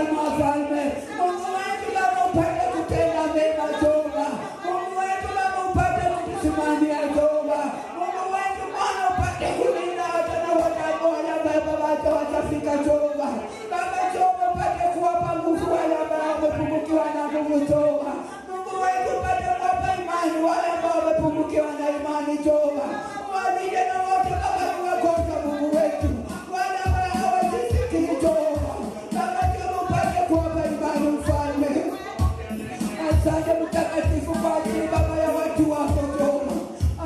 mfalme wa falme. Mungu wetu Baba, upate kutenda mema Jehova. Mungu wetu Baba, upate kutusimamia Jehova. Mungu wetu Bwana, upate kulinda hata na wale ambao Baba hawajafika Jehova. Baba Jehova, upate kuwapa nguvu wale ambao wamepungukiwa na nguvu Jehova. Mungu wetu, upate kuwapa imani wale ambao wamepungukiwa na imani Jehova. Walinde na wote Baba ni wagonjwa Mungu wetu, wale ambao hawajisikii Jehova. Baba Jehova, upate kuwapa imani mfalme. Asante Mtakatifu kwa ajili Baba ya watu wako Jehova.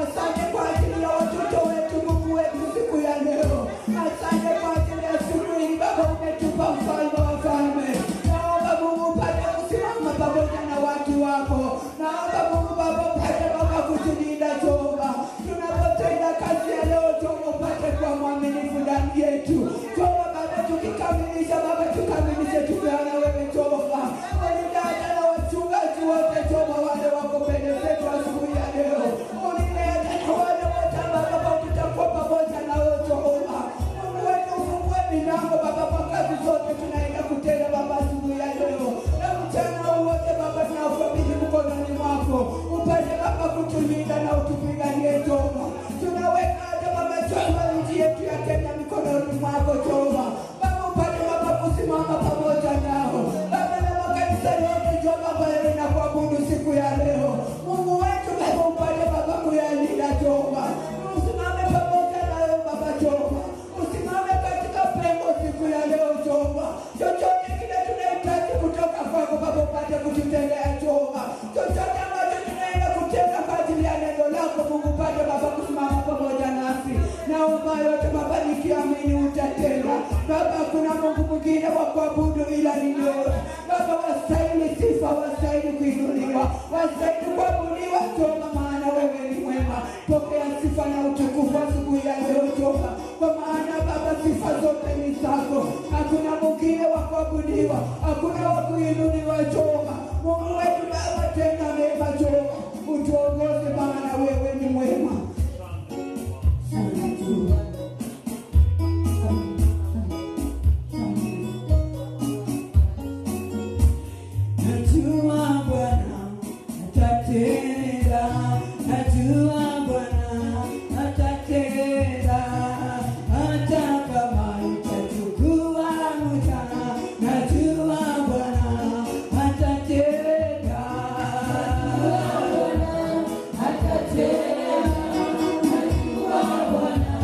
Asante kwa ajili ya watoto wetu Mungu wetu siku ya leo. Asante kwa ajili ya siku hii Baba umetupa mfalme wa falme. Naomba Mungu upate kusimama pamoja na watu wako. Naomba Mungu Baba upate Baba kutulinda Jehova. Tunapotenda kazi ya leo Jehova, upate kuwa mwaminifu ndani yetu Jehova. Baba tukikamilisha Baba tukamilishe tukiwa na wewe Jehova. Ulinde hata na wachungaji wote Jehova, wale wako mbele zetu asubuhi ya leo. Ulinde hata na wale wote ambao Baba tutakuwa pamoja na wewe Jehova. Mungu wetu, ufungue milango Baba kwa kazi zote tunaenda kutenda Baba asubuhi ya leo na mchana huu wote Baba tunaukabidhi mkononi mwako, upate Baba kutulinda na utupiganie Jehova. Tunaweka hata Baba Jehova nchi yetu ya Kenya mikononi mwako Jehova. Baba upate Baba kusimama pamoja nao Baba na makanisa yote Jehova ambayo inakuabudu siku ya leo. Mungu wetu Baba upate Baba kuyalinda Jehova. Usimame pamoja nayo Baba Jehova. Usimame katika pengo siku ya leo Jehova. Chochote kile tunahitaji kutoka kwako Baba upate kututendea Jehova. Chochote ambacho tunaenda kutenda kwa ajili ya neno lako Mungu upate Baba kusimama pamoja nasi. Naomba yote Baba nikiamini utatenda. Baba kuna Mungu mwingine wa kuabudu ila ni wewe. Baba wastahili sifa, wastahili kuinuliwa, wastahili kuabudiwa Jehova, maana wewe ni mwema. Pokea sifa na utukufu asubuhi ya leo Jehova, kwa maana Baba sifa zote ni zako. Hakuna mwingine wa kuabudiwa, hakuna wa kuinuliwa Jehova. Mungu wetu Baba, tenda mema Jehova, utuongoze maana wewe ni mwema. Najua Bwana atatenda, najua Bwana atatenda, hata kama itachukua muda, najua Bwana atatenda. Najua Bwana atatenda, najua Bwana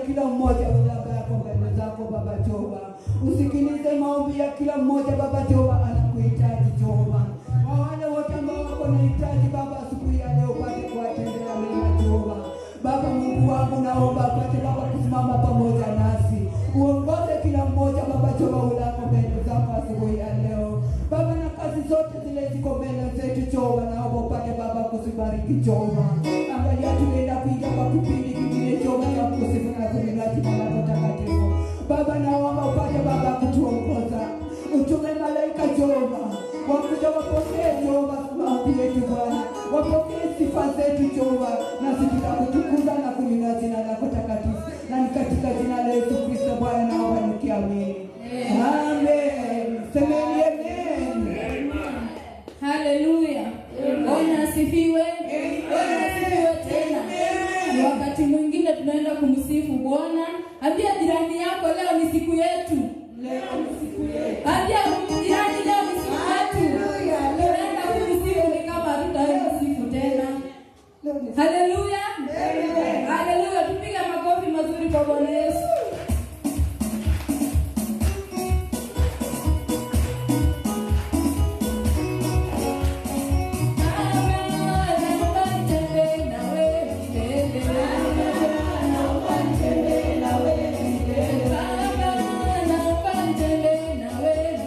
kila mmoja yule ambaye ako mbele zako Baba Jehova. Usikilize maombi ya kila mmoja Baba Jehova, anakuhitaji Jehova. Kwa wale wote ambao wako na hitaji Baba, siku ya leo upate kuwatendea mema Jehova. Baba Mungu wangu, naomba upate Baba kusimama pamoja nasi, uongoze kila mmoja Baba Jehova ulako mbele zako asubuhi ya leo Baba, na kazi zote zile ziko mbele zetu Jehova, naomba upate Baba kuzibariki Jehova. Angalia tunaenda kuingia kwa kipindi kingine Jehova cha kusifu na kuliinua jina lako takatifu Baba, naomba upate Baba kutuongoza, utume malaika Jehova wakuja wapokee Jehova maombi yetu Bwana, wapokee sifa zetu Jehova, nasi tutakutukuza na kuliinua jina lako takatifu, na ni katika jina la Yesu Kristo Bwana naomba nikiamini, amen. Semeni amen. Haleluya. Bwana asifiwe. Bwana asifiwe tena. Ni wakati mwingine tunaenda kumsifu Bwana. Ambia jirani yako leo ni siku yetu. Leo ni siku yetu. Ambia jirani leo ni siku yetu. Haleluya. Tunaenda kumsifu ni kama hatutawahi msifu tena. Leo ni siku. Haleluya. Amen. Haleluya. Tupige makofi mazuri kwa Bwana Yesu. Baba, naomba nitembee nawe milele. Baba, naomba nitembee nawe milele.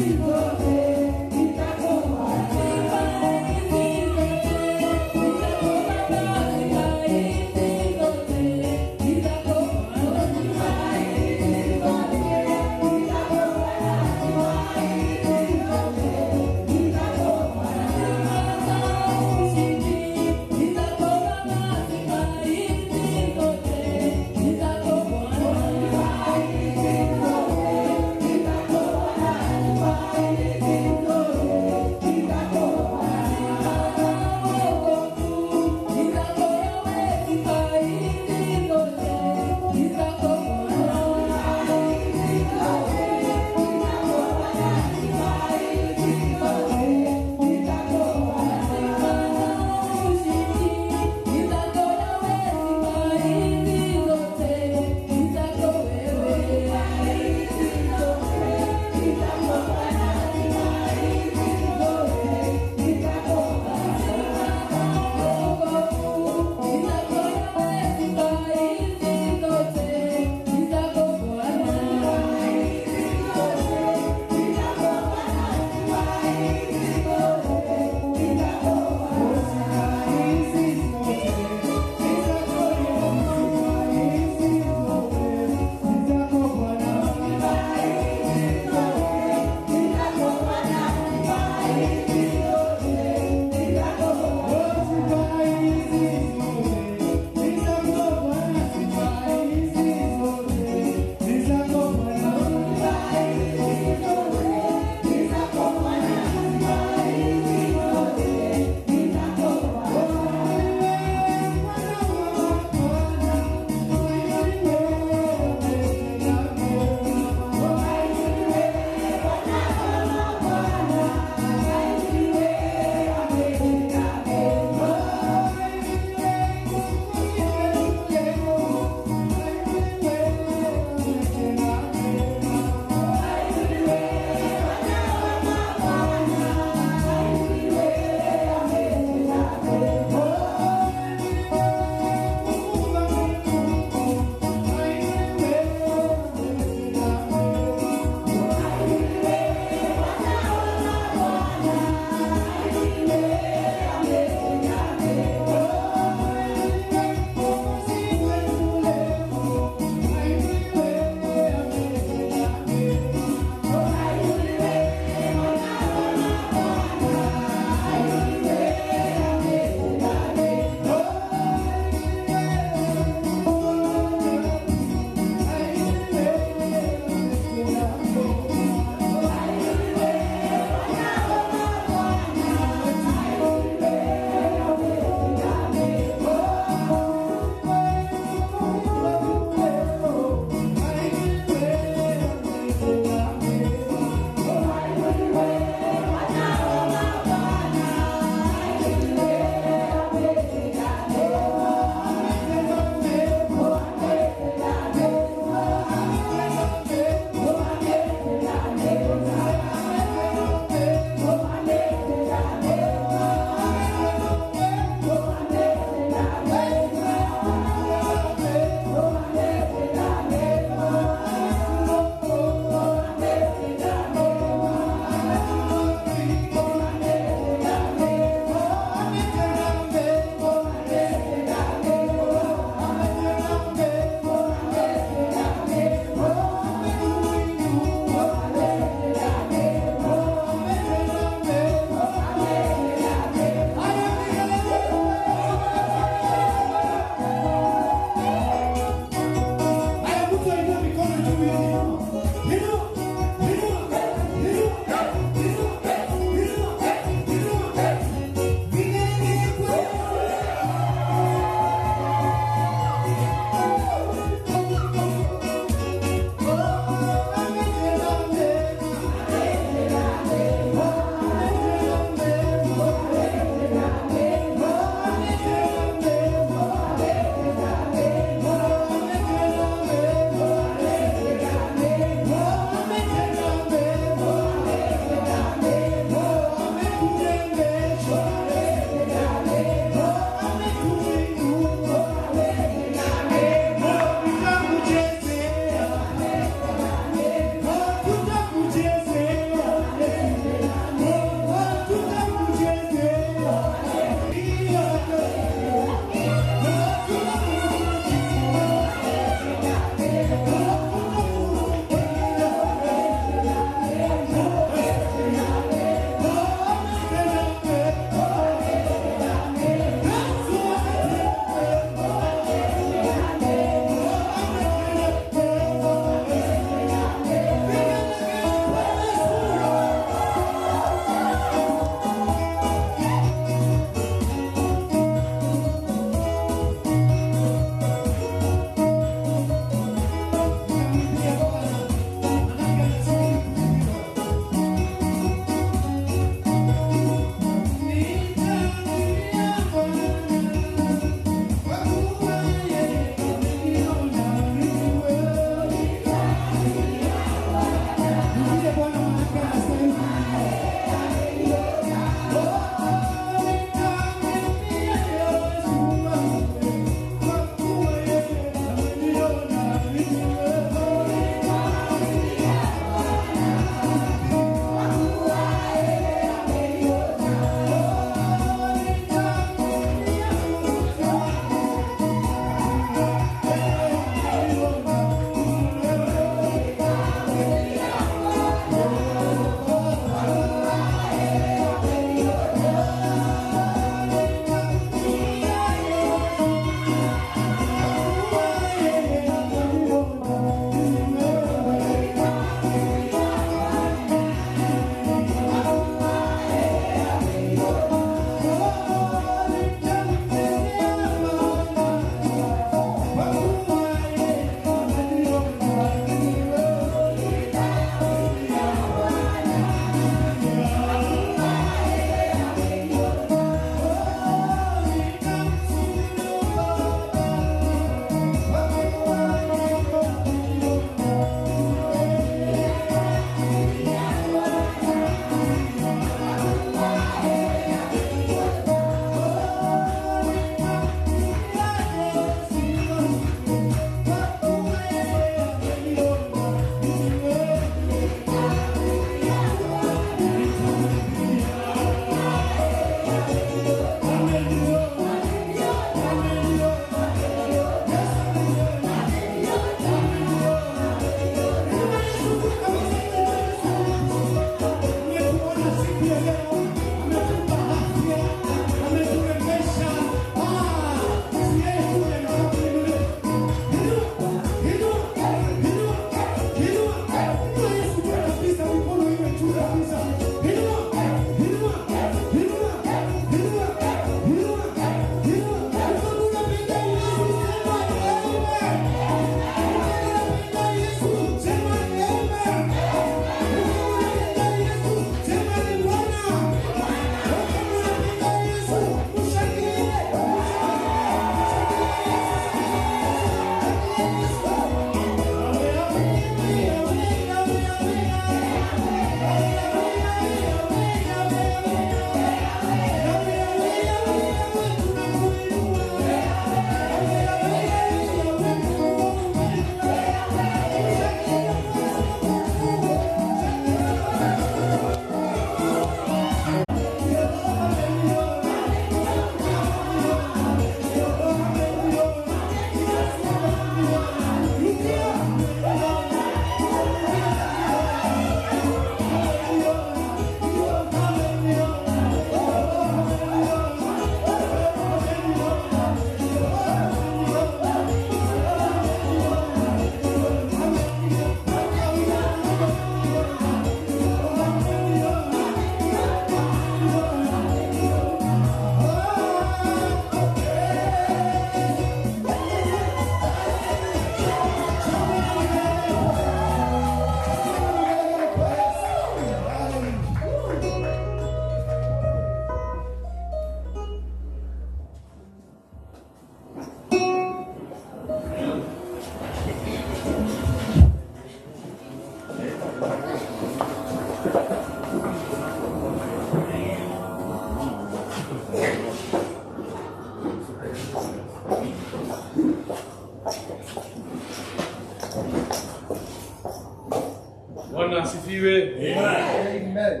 Bwana asifiwe. Amen.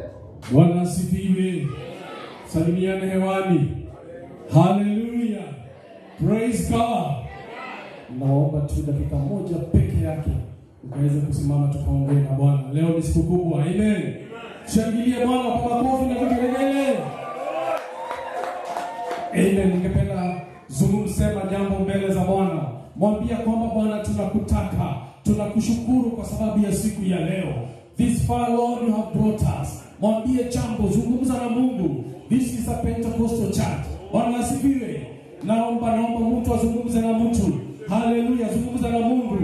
Bwana asifiwe. Salimiane hewani. Hallelujah. Praise God. Naomba tu dakika moja peke yake ukaweze kusimama tukaongee na Bwana. Leo ni siku kubwa. Amen. Shangilie Bwana kwa makofi na vigelegele. Amen. Ningependa zungumsema jambo mbele za Bwana. Mwambia kwamba Bwana, tunakutaka, tunakushukuru kwa sababu ya siku ya leo. This far, Lord, you have brought us. Mwambie jambo, zungumza na Mungu. This is a Pentecostal church. Bwana asifiwe. Naomba mtu azungumze na mtu. Haleluya, zungumza na Mungu.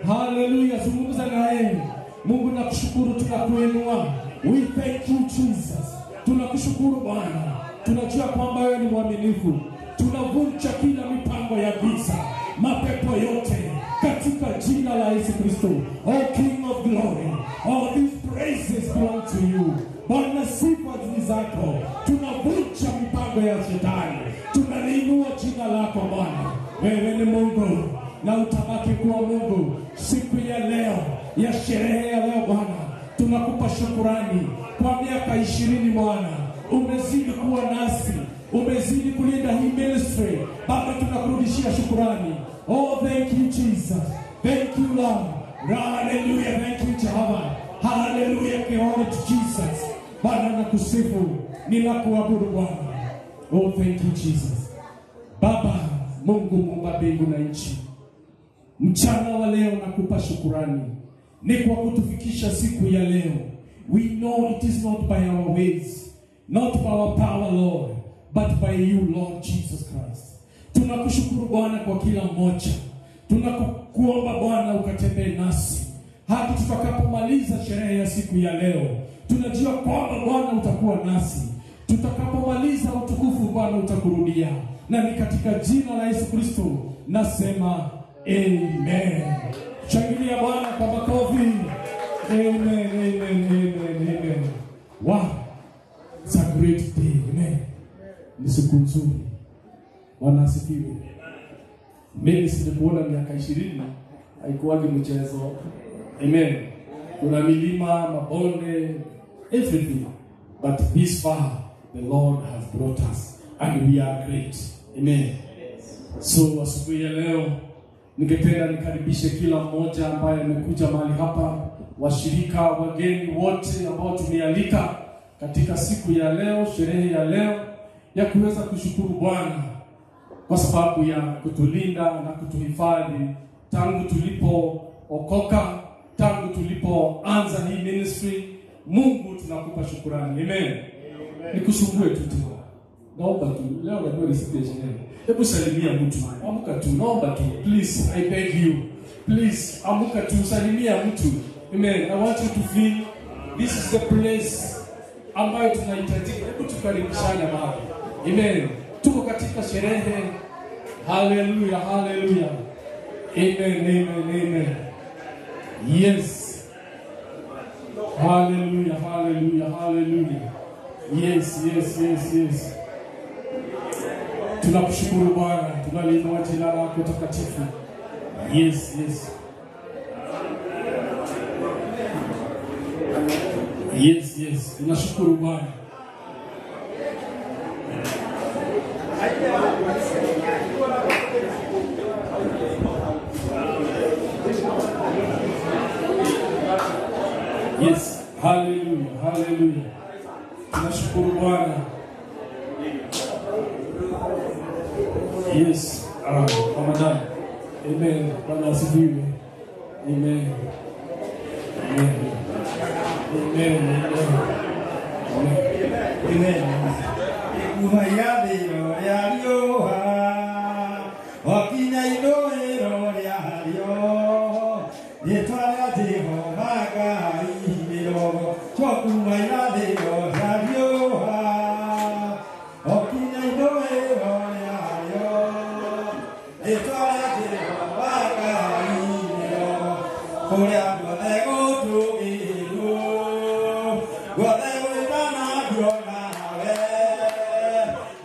Haleluya, zungumza na yeye. Mungu nakushukuru, tunakuinua. We thank you, Jesus. Tunakushukuru Bwana. Tunajua kwamba wewe ni mwaminifu. Tunavunja kila mipango ya giza, mapepo yote katika jina la Yesu Kristo. Oh King of Glory, all these praises belong to you. Bwana, sifa ni zako. Tunavunja mipango ya shetani, tunaliinua jina lako Bwana. Wewe ni Mungu na utabaki kuwa Mungu. Siku ya leo ya sherehe ya leo Bwana, tunakupa shukurani kwa miaka 20 Bwana, umezidi kuwa nasi, umezidi kulinda hii ministry Baba, tunakurudishia shukurani. Oh, thank you, Jesus, thank you, Lord. Hallelujah, thank you, Jehovah. Hallelujah, glory to Jesus. Bwana nakusifu, ninakuabudu Bwana. Oh, thank you, Jesus. Baba Mungu muumba mbingu na nchi, mchana wa leo nakupa shukurani ni kwa kutufikisha siku ya leo. We know it is not by our ways, not by our power, Lord, but by you, Lord Jesus Christ. Tunakushukuru Bwana kwa kila mmoja. Tunakuomba Bwana ukatembee nasi hadi tutakapomaliza sherehe ya siku ya leo. Tunajua kwamba Bwana utakuwa nasi tutakapomaliza utukufu, Bwana utakurudia, na ni katika jina la Yesu Kristo nasema amen. Shangilia Bwana kwa makofi. Amen, amen, amen, amen. Wow, it's a great day. Amen. Ni siku nzuri. Bwana asifiwe. Mimi sikuona miaka 20 haikuwagi mchezo. Amen. Kuna milima, mabonde, everything. But this far the Lord has brought us and we are great. Amen. So asubuhi ya leo ningependa nikaribishe kila mmoja ambaye amekuja mahali hapa, washirika, wageni wote ambao tumealika katika siku ya leo, sherehe ya leo ya kuweza kushukuru Bwana kwa sababu ya kutulinda na kutuhifadhi tangu tulipookoka, tangu tulipoanza hii ministry. Mungu tunakupa shukurani. Amen. Nikusumbue tu tena. Naomba tu, leo najua ni siku ya sherehe. Hebu salimia mtu. Amka tu, naomba tu. Please, I beg you. Please, amka tu, salimia mtu. Amen. I want you to feel this is the place ambayo tunahitajika. Hebu tukaribishane mahali. Amen. Tuko katika sherehe. Hallelujah, hallelujah. Amen, amen, amen. Yes. Hallelujah, hallelujah, hallelujah. Yes, yes, yes, yes. Tunakushukuru Bwana, tunaliinua jina lako takatifu. Yes, yes. Yes, yes. Tunashukuru Bwana. Yes, hallelujah, hallelujah. Tunashukuru Bwana. Yes, Ramadan. Amen. Bwana asifiwe. Amen. Amen. Amen. Amen. Amen. Kuma irathĩro rĩa riũa o kinya ithũĩro rĩarĩo, rĩĩtwa rĩa Jehova Ngai nĩrĩgoocwo. Kuma irathĩro rĩa riũa o kinya ithũĩro rĩarĩo, rĩĩtwa rĩa Jehova Ngai nĩrĩgoocwo. Kũrĩa guothe gũtũũgĩrwo, guothe gwĩtanagio nawe,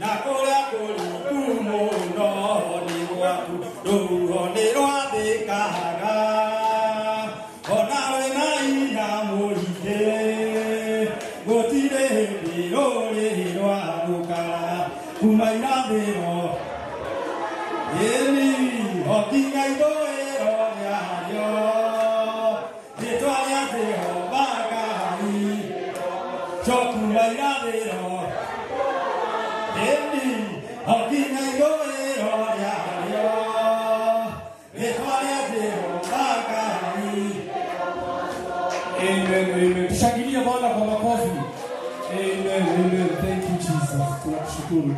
na kũrĩa kũriku mũno nĩ gwaku, rũhuho nĩ rwathĩkaga, ona rwĩna hinya mũingĩ. Okinga ithũĩro rĩarĩo, rĩĩtwa rĩa Jehova Ngai, Jokuma irathĩro, ĩni, okinga ithũĩro rĩarĩo, rĩĩtwa rĩa Jehova Ngai. Amen, amen. Tushangilie Bwana kwa makofi. Amen, amen. Thank you Jesus. Tunakushukuru.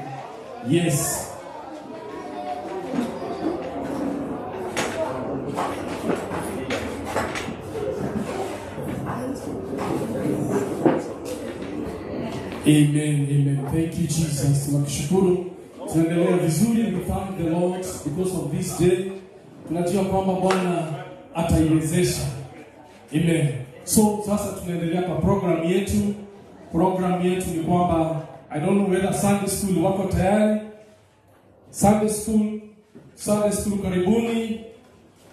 Yes. Amen, amen. Thank you Jesus. Tunakushukuru. Tunaendelea vizuri. We thank the Lord because of this day. Tunajua kwamba Bwana ataiwezesha. Amen. So sasa tunaendelea kwa program yetu. Program yetu ni kwamba I don't know whether Sunday school wako tayari. Sunday school, Sunday school karibuni.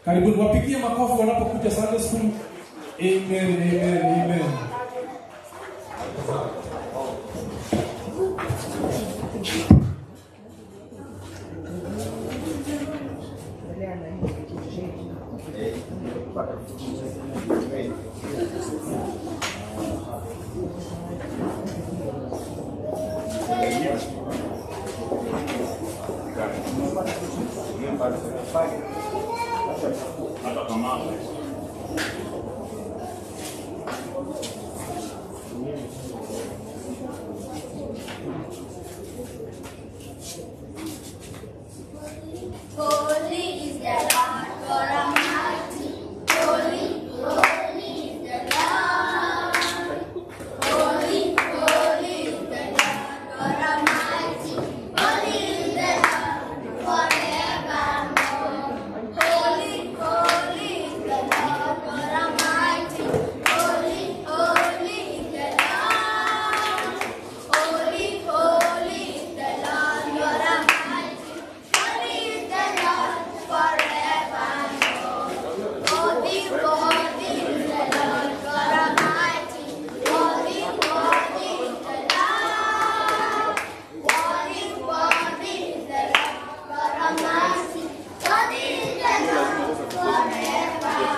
Karibuni, wapigie makofi wanapokuja Sunday school. Amen, amen, amen. Holy is the Lord God Almighty. Holy, holy is the Lord. Holy, holy is the Lord God Almighty. Holy is the Lord forevermore. Holy, holy is the Lord God Almighty. Holy, holy is the Lord. Holy, holy is the Lord God Almighty. Holy is the Lord forevermore. Worthy, worthy is the Lord God Almighty. Worthy, worthy is the Lord. Worthy, worthy is the Lord God Almighty. Worthy is the Lord forevermore.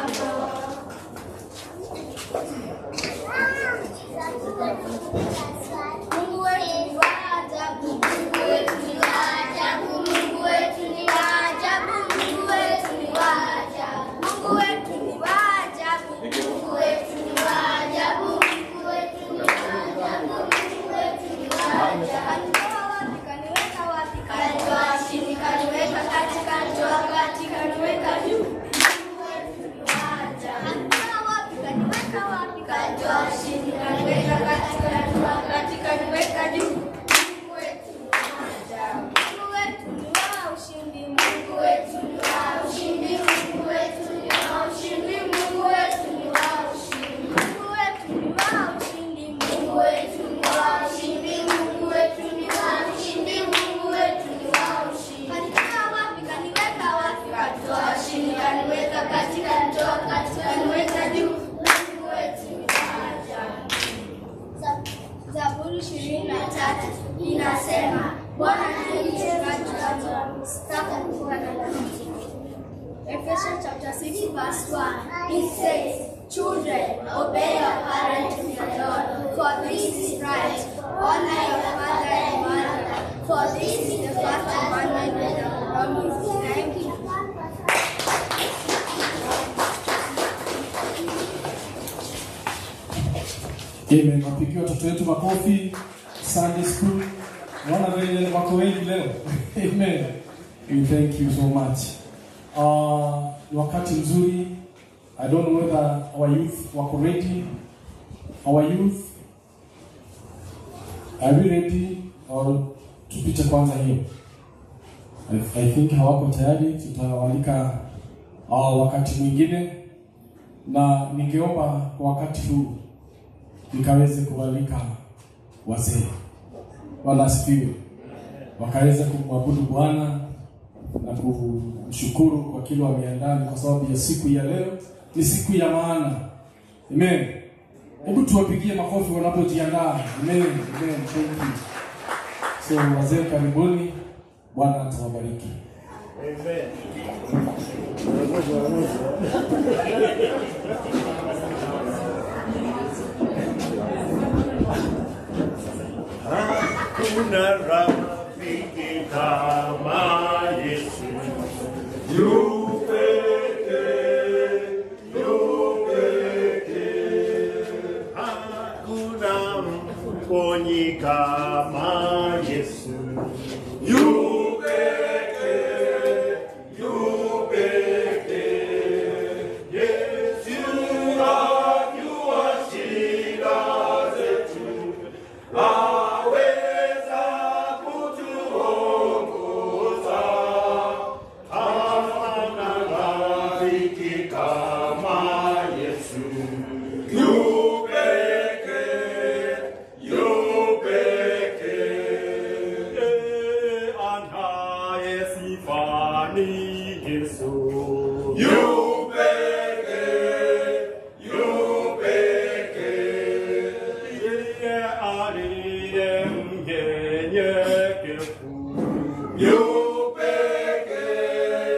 Mungu wetu ni wa ajabu, Mungu wetu ni wa ajabu, Mungu wetu ni wa ajabu, Mungu wetu ni wa ajabu, Mungu wetu ni wa ajabu, Mungu wetu ni wa ajabu, Mungu wetu ni wa ajabu, Mungu wetu ni wa ajabu. Kanitoa wapi, kaniweka wapi, kanitoa chini, kaniweka katika ndoa, kati kaniweka juu. Mungu wetu ni wa ajabu. Kanitoa wapi, kaniweka wapi, kanitoa chini, kaniweka katika ndoa, kati kaniweka juu. Mungu wetu ni wa ajabu. Mungu wetu ni wa ushindi, Mungu wetu ni wa ushindi, Mungu wetu ni wa ushindi, Mungu wetu ni wa ushindi. Mungu wetu ni wa ushindi, Mungu wetu ni wa ushindi, Mungu wetu ni wa ushindi, Mungu wetu ni wa ushindi. Kanitoa wapi, kaniweka wapi, kanitoa chini, kaniweka katika ndoa, kati kaniweka juu. Mungu wetu ni wa ajabu. Zaburi 23 inasema, Bwana ndiye mchungaji wangu, sitapungukiwa na kitu. Ephesians chapter 6 verse 1, it says, Children, obey your parents in the Lord, for this is right. Honor your father and mother, for this is the first commandment with a promise. Thank you. Amen. Wapigie watoto wetu makofi. Sunday school. Naona vile wako wengi leo. Amen. We thank you so much. Ni wakati mzuri. I don't know whether our youth wako ready. Our youth, are we ready or tupite kwanza hiyo? I think hawako tayari, tutawalika wakati mwingine, na ningeomba kwa wakati huu nikaweze kualika wazee, wala asifiwe, wakaweze kumwabudu Bwana na kumshukuru kwa kile wameandaa, kwa sababu ya siku ya leo ni siku ya maana. Amen. Hebu tuwapigie makofi wanapojiandaa. Amen. Amen. Thank you. So wazee, karibuni. Bwana atawabariki. Amen. Hakuna rafiki kama Yesu. Yu pekee, yu pekee. Hakuna mponyi kama Yesu. Yu pekee, yu pekee. Yesu ajua shida zetu. Aweza kutuongoza. Hapana rafiki kama Yesu. Yu pekee, yu pekee. Anaye sifa ni Yesu. Yu pekee, yu pekee. Yeye aliye mnyenyekevu. Yu pekee,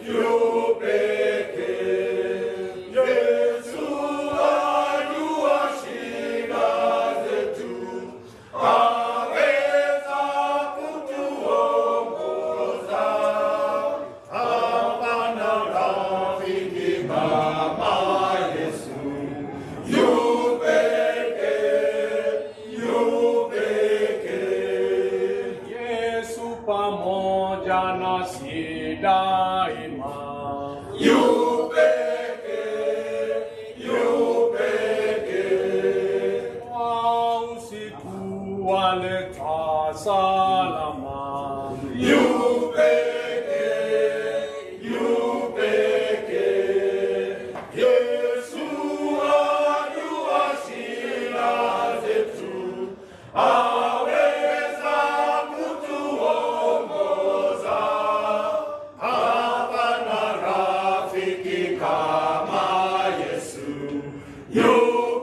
yu pekee. Yesu ajua shida zetu. Aweza kutuongoza. Hapana rafiki kama Yesu. Yu pekee, yu pekee. Yesu pamoja nasi daima. Yu pekee, yu pekee. Kwa usiku waleta salama. Yu pekee, yu pekee. Yesu ajua shida zetu. Aweza kutuongoza. Hapana rafiki kama Yesu. Yu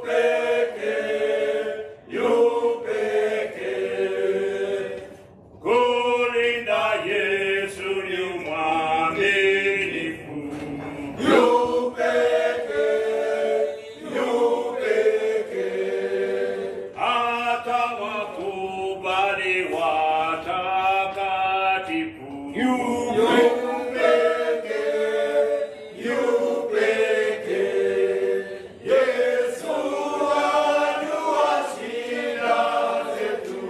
pekee, yu pekee. Kulinda Yesu yu mwaminifu. Yu pekee, yu pekee. Hata wakubali watakatifu. Yu pekee, yu pekee. Yesu ajua shida zetu.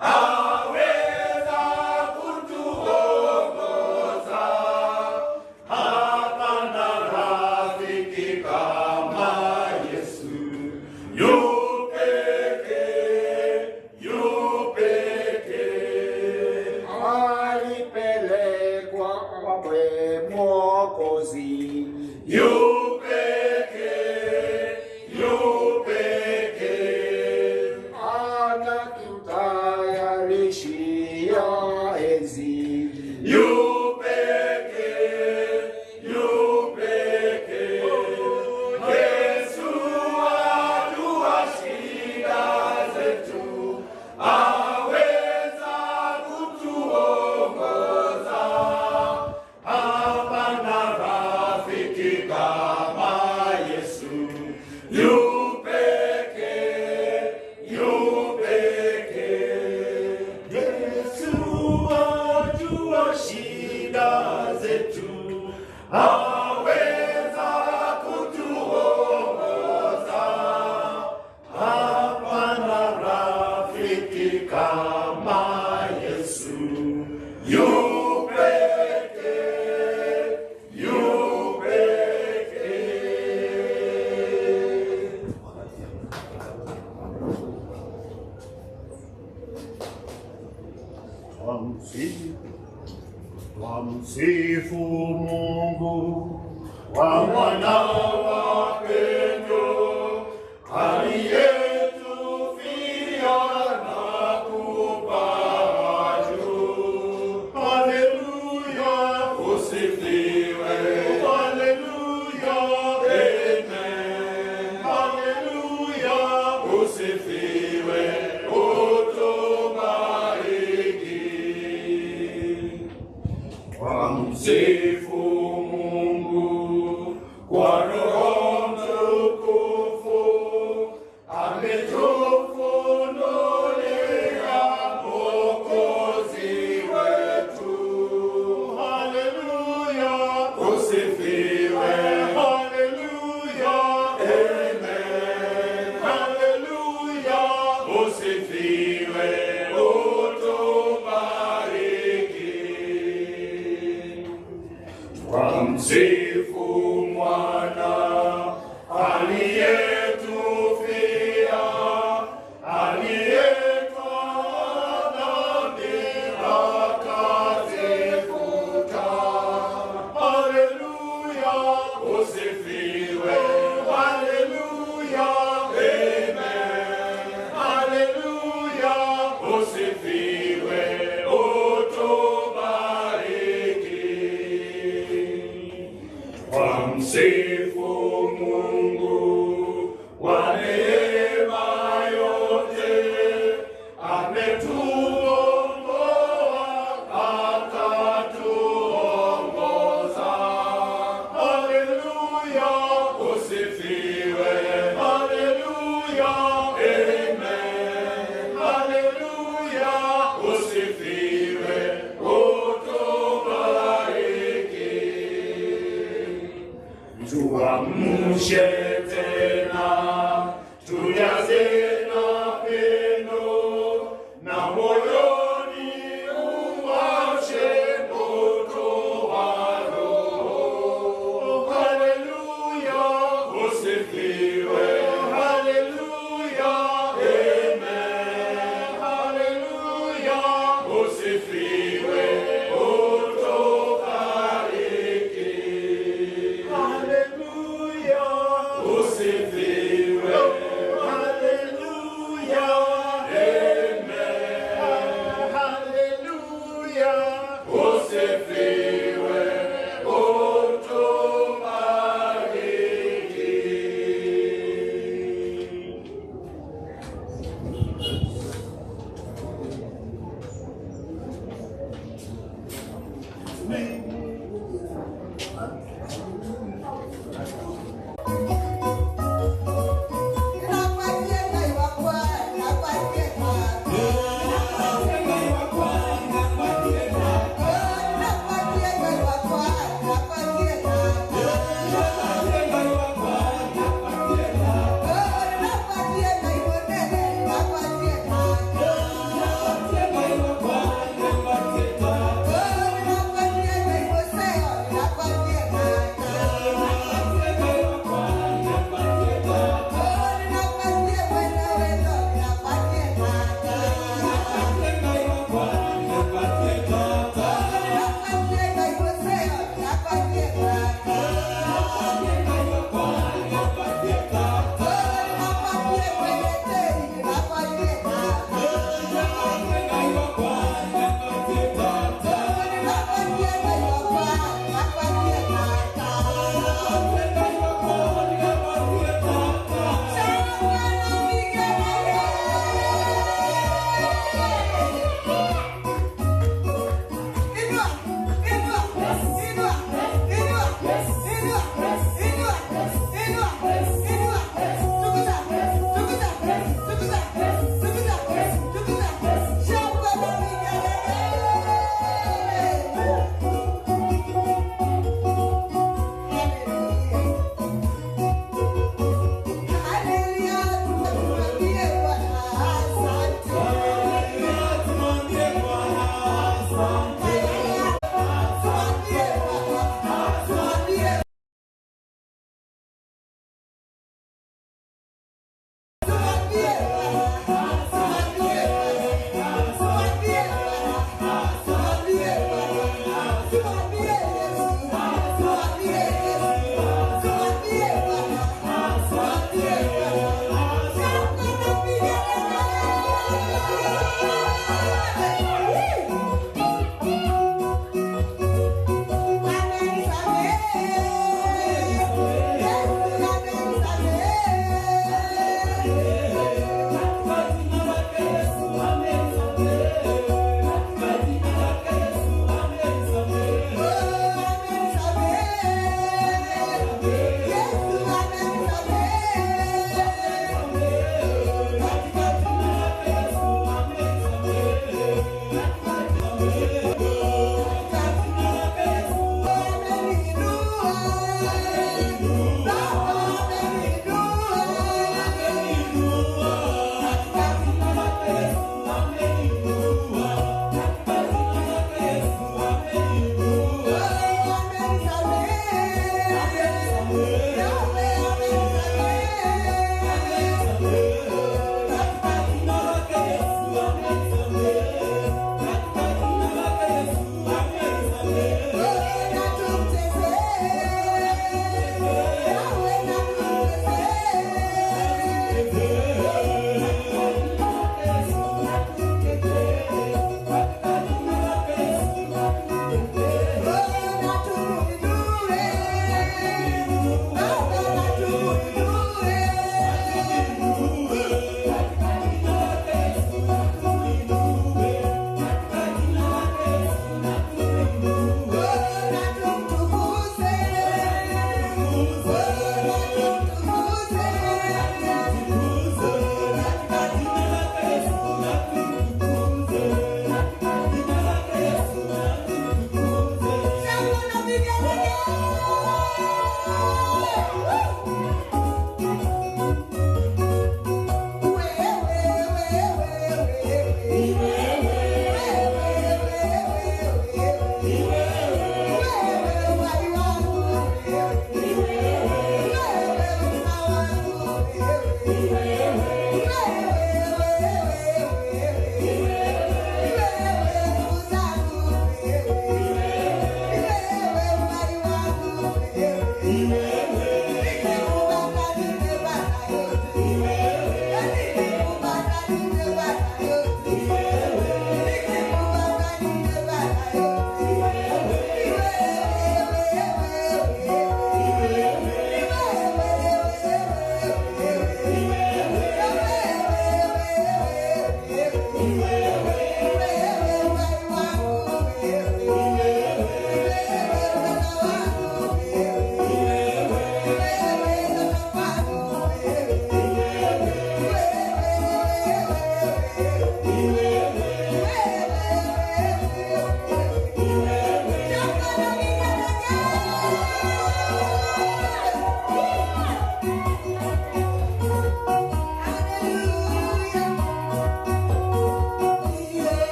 Aweza kutuongoza. Hapana rafiki kama Yesu. Yu pekee, yu pekee. Alipelekwa kwa Mwokozi. Yu pekee, yu pekee. Anatutayarishia enzi. Yu pekee, yu pekee. Yesu ajua shida zetu. Aweza kutuongoza. Hapana rafiki kama Yesu. Yu pekee, yu pekee. Yesu ajua shida zetu. Aweza kutuongoza. Hapana rafiki kama Yesu. Yu pekee, yu pekee. Twamsifu Mungu kwa mwana wa pendo aliyetufia na kupaa juu. Haleluya, usifiwe. Haleluya, amen. Haleluya, usifiwe. Utubariki. Twamsifu Mungu Wamsifu Mwana aliyetufia, aliyetwaa dhambi akazifuta. Haleluya, usifiwe. Haleluya, amen. Haleluya, usifiwe, utubariki. Wamsifu Mungu wa neema yote, ametukomboa akatuongoza. Haleluya, usifiwe. Haleluya, amen. Haleluya, usifiwe, utubariki. Tuamshe tena, tujaze na pendo, na moyoni uwashe moto wa Roho. Haleluya, usifiwe. Haleluya, amen. Haleluya, usifiwe, utubariki. Haleluya, usifiwe. Haleluya,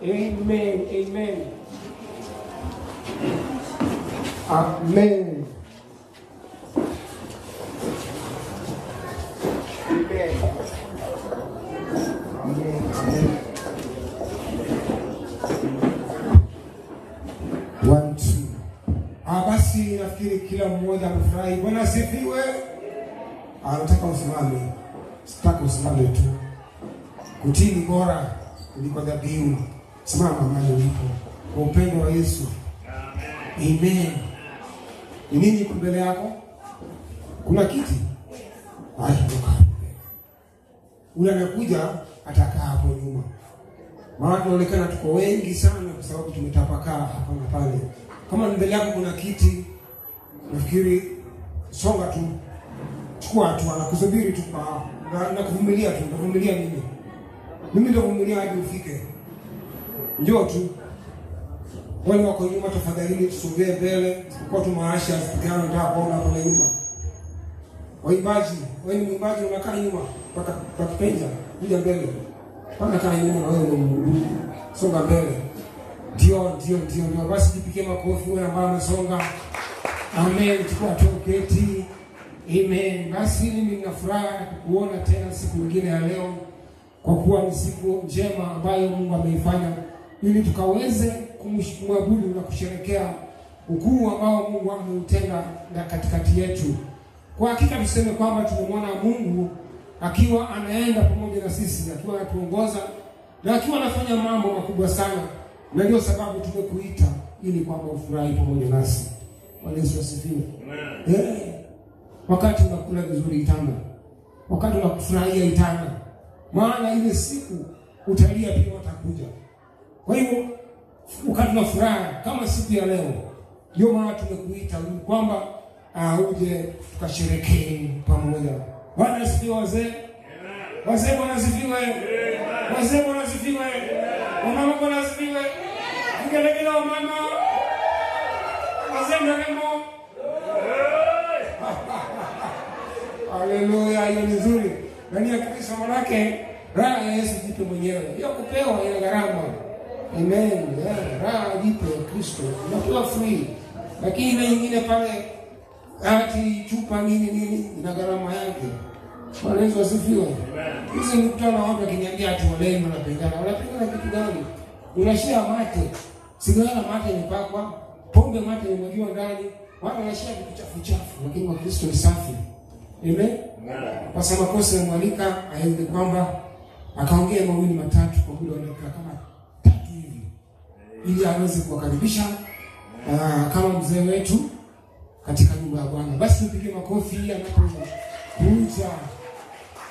Amen, amen. Amen. Amen. Amen. Amen. One, two. Basi nafikiri kila mmoja amefurahi. Bwana asifiwe. Nataka usimame. Sitaki usimame tu. Kutii ni bora kuliko dhabihu. Simama mahali ulipo kwa upendo wa Yesu. Amen. Ni nini iko mbele yako? Kuna kiti? Haya, toka. Ule anakuja atakaa hapo nyuma. Maana tunaonekana tuko wengi sana kwa sababu tumetapakaa hapa na pale. Kama mbele yako kuna kiti, nafikiri songa tu. Chukua tu, anakusubiri tu na kuvumilia tu, navumilia mimi. Mimi ndio kuvumilia hadi ufike. Njoo tu. Wale wako nyuma tafadhali tusogee mbele, kwa tu maasha pigana nataka kuona hapo nyuma. Waimbaji, wewe ni mwimbaji unakaa nyuma mpaka pakipenja, kuja mbele. Pana kaa nyuma na wewe ni mhudumu. Songa mbele. Ndio. Basi jipigie makofi wewe ambaye umesonga. Amen, chukua tu keti. Amen. Basi mimi nina furaha kukuona tena siku nyingine ya leo, kwa kuwa ni siku njema ambayo Mungu ameifanya ili tukaweze kumwabudu na kusherehekea ukuu ambao Mungu ameutenda na katikati yetu. Kwa hakika tuseme kwamba tumemwona Mungu akiwa anaenda pamoja na sisi, akiwa anatuongoza na akiwa anafanya mambo makubwa sana, na ndio sababu tumekuita ili kwamba ufurahi pamoja nasi. Bwana Yesu asifiwe. Amen. Wakati unakula vizuri itana, wakati unakufurahia itana, maana ile siku utalia pia watakuja. Kwa hivyo wakati una furaha kama siku ya leo, ndio maana tumekuita kwamba uje tukasherehekee pamoja. Bwana asifiwe wazee. Wazee Bwana asifiwe. Wazee Bwana asifiwe. Wamama Bwana asifiwe. Vigelegele wamama. Wazee nderemo. Haleluya, hiyo ni nzuri. Ndani ya Kristo manake raha ya Yesu jipe mwenyewe. Hiyo kupewa ina gharama. Amen. Yeah, raha jipe Kristo. Unapewa free. Lakini ile nyingine pale ati chupa nini nini ina gharama yake. Bwana Yesu asifiwe. Hizi nikutana na watu wakiniambia ati walevi wanapendana. Wanapendana kitu gani? Unashia mate. Sigara mate imepakwa, pombe mate imemwagiwa ndani. Watu wanashia vitu chafu chafu, lakini wa Kristo ni safi. Amen. Pastor Makosa amwalika aende kwamba akaongea mawili matatu kwa muda wa dakika kama 3 hivi, ili aweze kuwakaribisha kama mzee wetu katika nyumba ya Bwana. Basi tupige makofi anapokuja.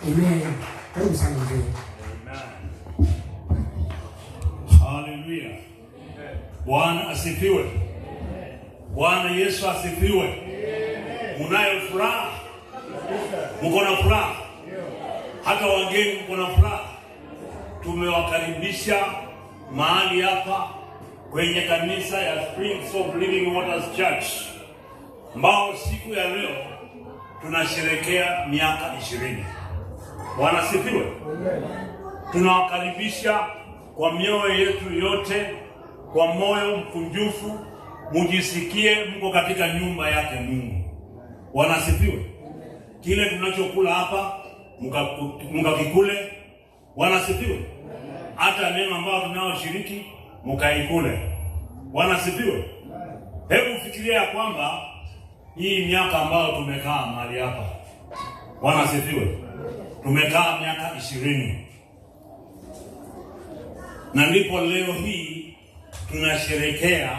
Amen. Karibu sana mzee. Amen. Hallelujah. Bwana asifiwe. Bwana Yesu asifiwe. Munayo furaha? Mko na furaha? Hata wageni mko na furaha? Tumewakaribisha mahali hapa kwenye kanisa ya Springs of Living Waters Church, ambao siku ya leo tunasherehekea miaka 20. Bwana asifiwe. Tunawakaribisha kwa mioyo yetu yote, kwa moyo mkunjufu, mujisikie mko katika nyumba yake Mungu. Bwana asifiwe. Kile tunachokula hapa mkakikule. Bwana asifiwe. Hata neno ambalo tunaoshiriki mkaikule. Bwana asifiwe. Hebu fikiria ya kwamba hii miaka ambayo tumekaa mahali hapa, Bwana asifiwe, tumekaa miaka 20, na ndipo leo hii tunasherehekea.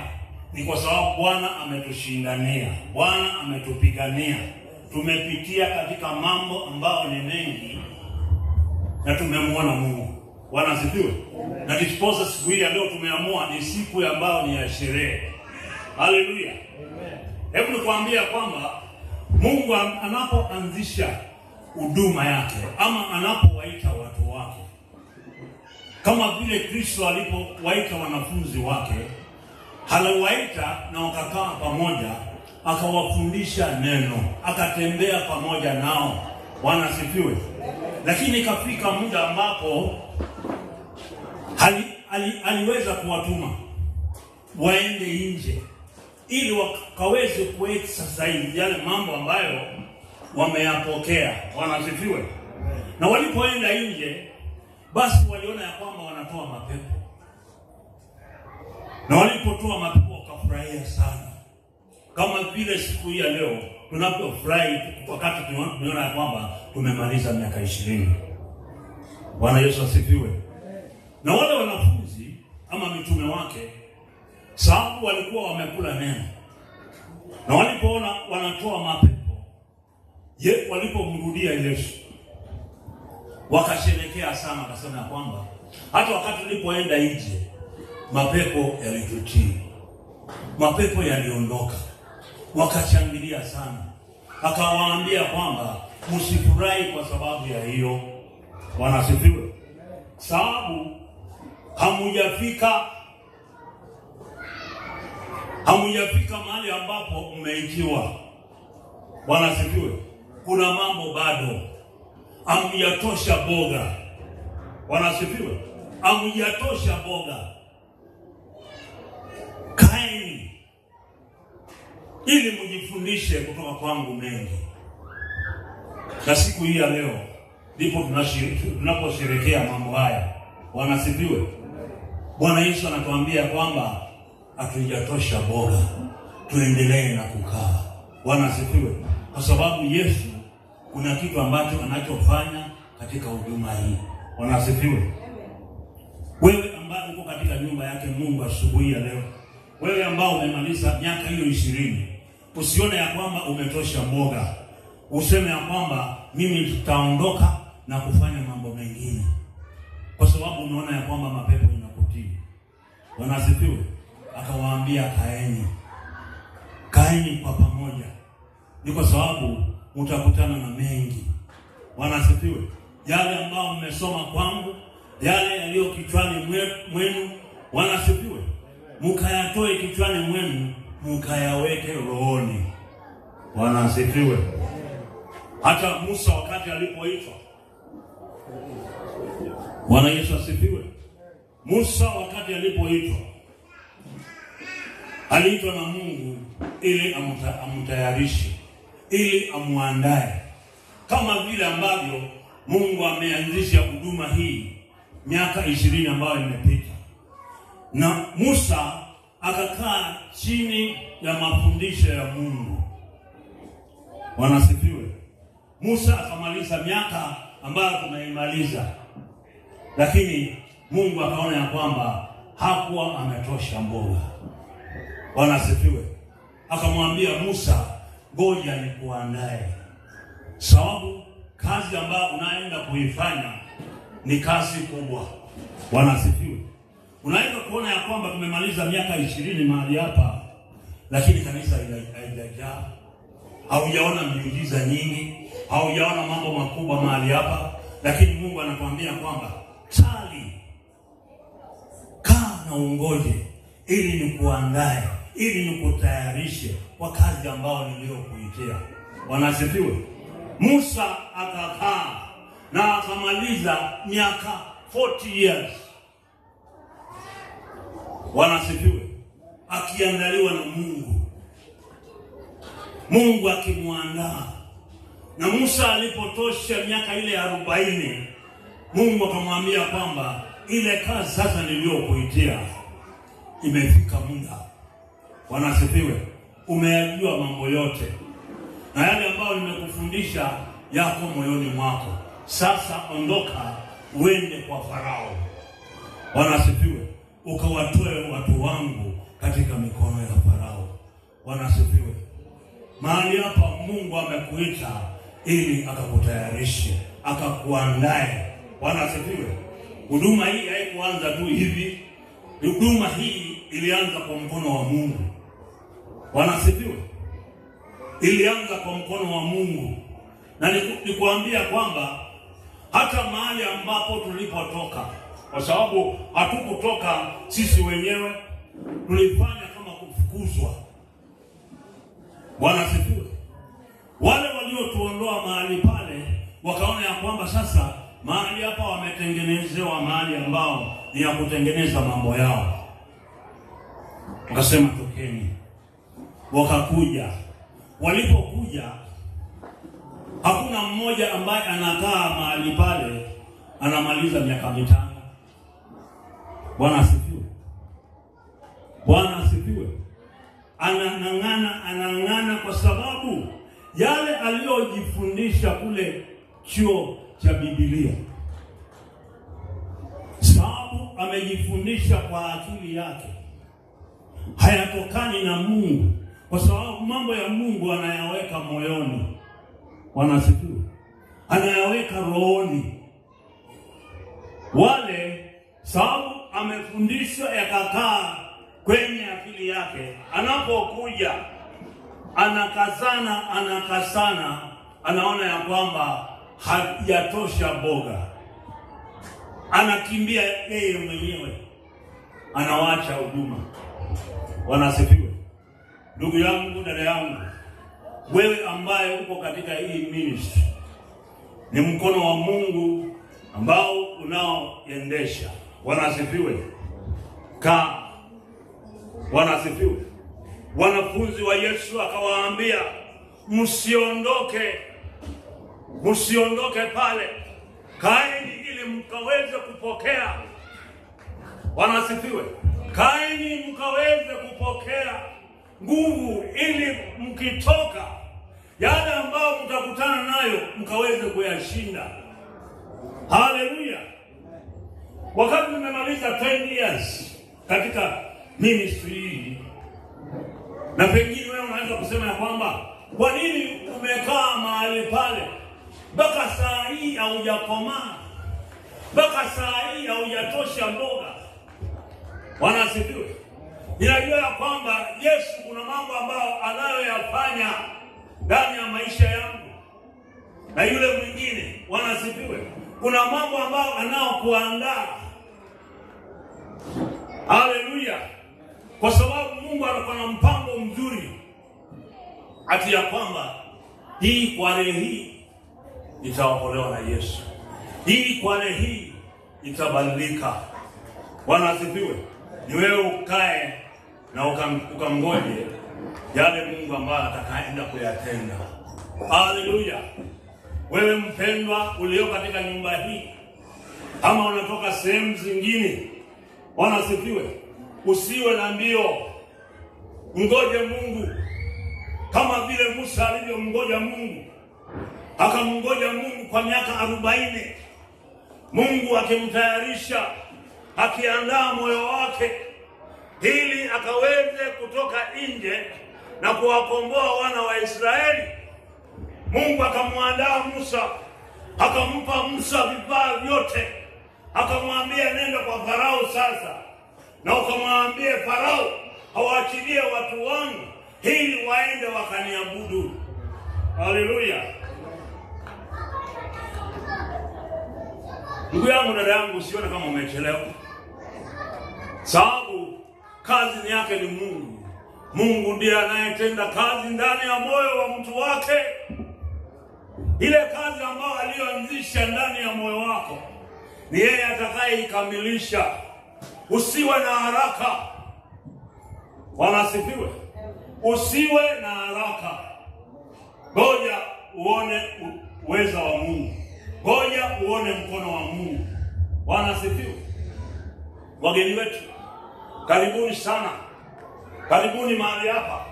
Ni kwa sababu Bwana ametushindania, Bwana ametupigania. Tumepitia katika mambo ambayo ni mengi na tumemwona Mungu. Bwana asifiwe. Na diposa siku hii ya leo tumeamua ni siku ambayo ni ya sherehe. Haleluya. Hebu nikwambia kwamba Mungu anapoanzisha huduma yake ama anapowaita watu wake, kama vile Kristo alipowaita wanafunzi wake, aliwaita na wakakaa pamoja, akawafundisha neno, akatembea pamoja nao. Bwana asifiwe. Lakini ikafika muda ambapo aliweza kuwatuma waende nje ili wakaweze kuexercise yale mambo ambayo wameyapokea. Bwana asifiwe. Na walipoenda nje, basi waliona ya kwamba wanatoa mapepo, na walipotoa mapepo wakafurahia sana, kama vile siku hii ya leo tunapofurahi wakati tunaona ya kwamba tumemaliza miaka 20. Bwana Yesu asifiwe. Na wale wanafunzi ama mitume wake, sababu walikuwa wamekula neno, na walipoona wanatoa mapepo, walipomrudia Yesu wakasherekea sana, wakasema ya kwamba hata wakati tulipoenda nje mapepo yalitutii, mapepo yaliondoka. Wakashangilia sana. Akawaambia kwamba msifurahi kwa sababu ya hiyo. Bwana asifiwe. Sababu hamujafika mahali ambapo mmeitiwa. Bwana asifiwe. Kuna mambo bado hamjatosha boga. Bwana asifiwe. Hamjatosha boga. Kaeni ili mjifundishe kutoka kwangu mengi. Na siku hii ya leo ndipo tunaposherehekea mambo haya. Bwana asifiwe. Bwana Yesu anatuambia kwamba hatujatosha boga, tuendelee na kukaa. Bwana asifiwe. Kwa sababu Yesu kuna kitu ambacho anachofanya katika huduma hii. Bwana asifiwe. Wewe ambaye uko katika nyumba yake Mungu asubuhi ya leo, wewe ambao umemaliza miaka hiyo 20, usione ya kwamba umetosha mboga. Useme ya kwamba mimi nitaondoka na kufanya mambo mengine, kwa sababu umeona ya kwamba mapepo inakutii. Bwana asifiwe. Akawaambia kaeni, kaeni kwa pamoja, ni kwa sababu mtakutana na mengi. Bwana asifiwe. Yale ambao mmesoma kwangu, yale yaliyo kichwani mwenu, Bwana asifiwe, mkayatoe kichwani mwenu, mkayaweke rohoni. Bwana asifiwe. Hata Musa wakati alipoitwa, Bwana Yesu asifiwe. Musa wakati alipoitwa, aliitwa na Mungu ili amtayarishe, ili amuandae, kama vile ambavyo Mungu ameanzisha huduma hii miaka 20 ambayo imepita. Na Musa akakaa chini ya mafundisho ya Mungu. Bwana asifiwe. Musa akamaliza miaka ambayo tumeimaliza, lakini Mungu akaona ya kwamba hakuwa ametosha mboga. Bwana asifiwe. Akamwambia Musa, ngoja nikuandae, sababu kazi ambayo unaenda kuifanya ni kazi kubwa. Bwana asifiwe. Unaweza kuona ya kwamba tumemaliza miaka 20 mahali hapa, lakini kanisa haijajaa. Haujaona miujiza nyingi, haujaona mambo makubwa mahali hapa, lakini Mungu anatuambia kwamba sali, kaa na ungoje, ili nikuandae, ili nikutayarishe kwa kazi ambayo niliyokuitia. Bwana asifiwe. Musa akakaa na akamaliza miaka 40 years. Bwana asifiwe. Akiandaliwa na Mungu, Mungu akimwandaa. Na Musa alipotosha miaka ile 40, Mungu akamwambia kwamba ile kazi sasa niliyokuitia imefika muda. Bwana asifiwe. Umeyajua mambo yote, na yale ambayo nimekufundisha yako moyoni mwako. Sasa ondoka uende kwa Farao. Bwana asifiwe. Ukawatoe watu wangu katika mikono ya Farao. Bwana asifiwe. Mahali hapa Mungu amekuita ili akakutayarishe, akakuandae. Bwana asifiwe. Huduma hii haikuanza tu hivi. Huduma hii ilianza kwa mkono wa Mungu. Bwana asifiwe. Ilianza kwa mkono wa Mungu. Na nikuambia kwamba hata mahali ambapo tulipotoka, kwa sababu hatukutoka sisi wenyewe, tulifanya kama kufukuzwa. Bwana asifiwe. Wale waliotuondoa mahali pale wakaona ya kwamba sasa mahali hapa wametengenezewa mahali ambao ni ya kutengeneza mambo yao. Wakasema tokeni. Wakakuja. Walipokuja, hakuna mmoja ambaye anakaa mahali pale anamaliza miaka 5. Bwana asifiwe. Bwana asifiwe. Anang'ana kwa sababu yale aliyojifundisha kule chuo cha Biblia, sababu amejifundisha kwa akili yake, hayatokani na Mungu, kwa sababu mambo ya Mungu anayaweka moyoni. Bwana asifiwe. Anayaweka rohoni. Wale sababu amefundishwa yakakaa kwenye akili yake, anapokuja anakazana, anaona ya kwamba hajatosha boga, anakimbia yeye mwenyewe, anawacha huduma. Bwana asifiwe. Ndugu yangu, dada yangu, wewe ambaye uko katika hii ministry, ni mkono wa Mungu ambao unaoendesha. Bwana asifiwe. Bwana asifiwe. Wanafunzi wa Yesu akawaambia, msiondoke pale, kaeni ili mkaweze kupokea. Bwana asifiwe. Kaeni mkaweze kupokea nguvu, ili mkitoka yale ambayo mtakutana nayo mkaweze kuyashinda. Haleluya. Wakati nimemaliza 10 years katika ministry hii, na pengine wewe unaweza kusema ya kwamba kwa nini umekaa mahali pale mpaka saa hii haujakomaa, mpaka saa hii haujatosha mboga? Bwana asifiwe. Ninajua ya kwamba Yesu kuna mambo ambayo anayoyafanya ndani ya maisha yangu na yule mwingine. Bwana asifiwe. Kuna mambo ambayo anaokuandaa. Haleluya. Kwa sababu Mungu anakuwa na mpango mzuri, ati ya kwamba hii kware hii itaokolewa na Yesu, hii kware hii itabadilika. Bwana asifiwe. Ni wewe ukae na ukamgoje yale Mungu ambaye atakaenda kuyatenda. Haleluya. Wewe mpendwa ulio katika nyumba hii ama unatoka sehemu zingine, Bwana asifiwe, usiwe na mbio, ngoje Mungu kama vile Musa alivyomngoja Mungu. Akamngoja Mungu kwa miaka 40, Mungu akimtayarisha, akiandaa moyo wake ili akaweze kutoka nje na kuwakomboa wana wa Israeli. Mungu akamwandaa Musa, akampa Musa vifaa vyote, akamwambia nenda kwa Farao sasa, na ukamwambie Farao hawaachilie watu wangu ili waende wakaniabudu. Haleluya. Ndugu yangu, dada yangu, usione kama umechelewa, sababu kazi ni yake, ni Mungu. Mungu ndiye anayetenda kazi ndani ya moyo wa mtu wake. Ile kazi ambayo aliyoanzisha ndani ya moyo wako ni yeye atakayeikamilisha. Usiwe na haraka. Bwana asifiwe. Usiwe na haraka. Ngoja uone uweza wa Mungu. Ngoja uone mkono wa Mungu. Bwana asifiwe. Wageni wetu, karibuni sana. Karibuni mahali hapa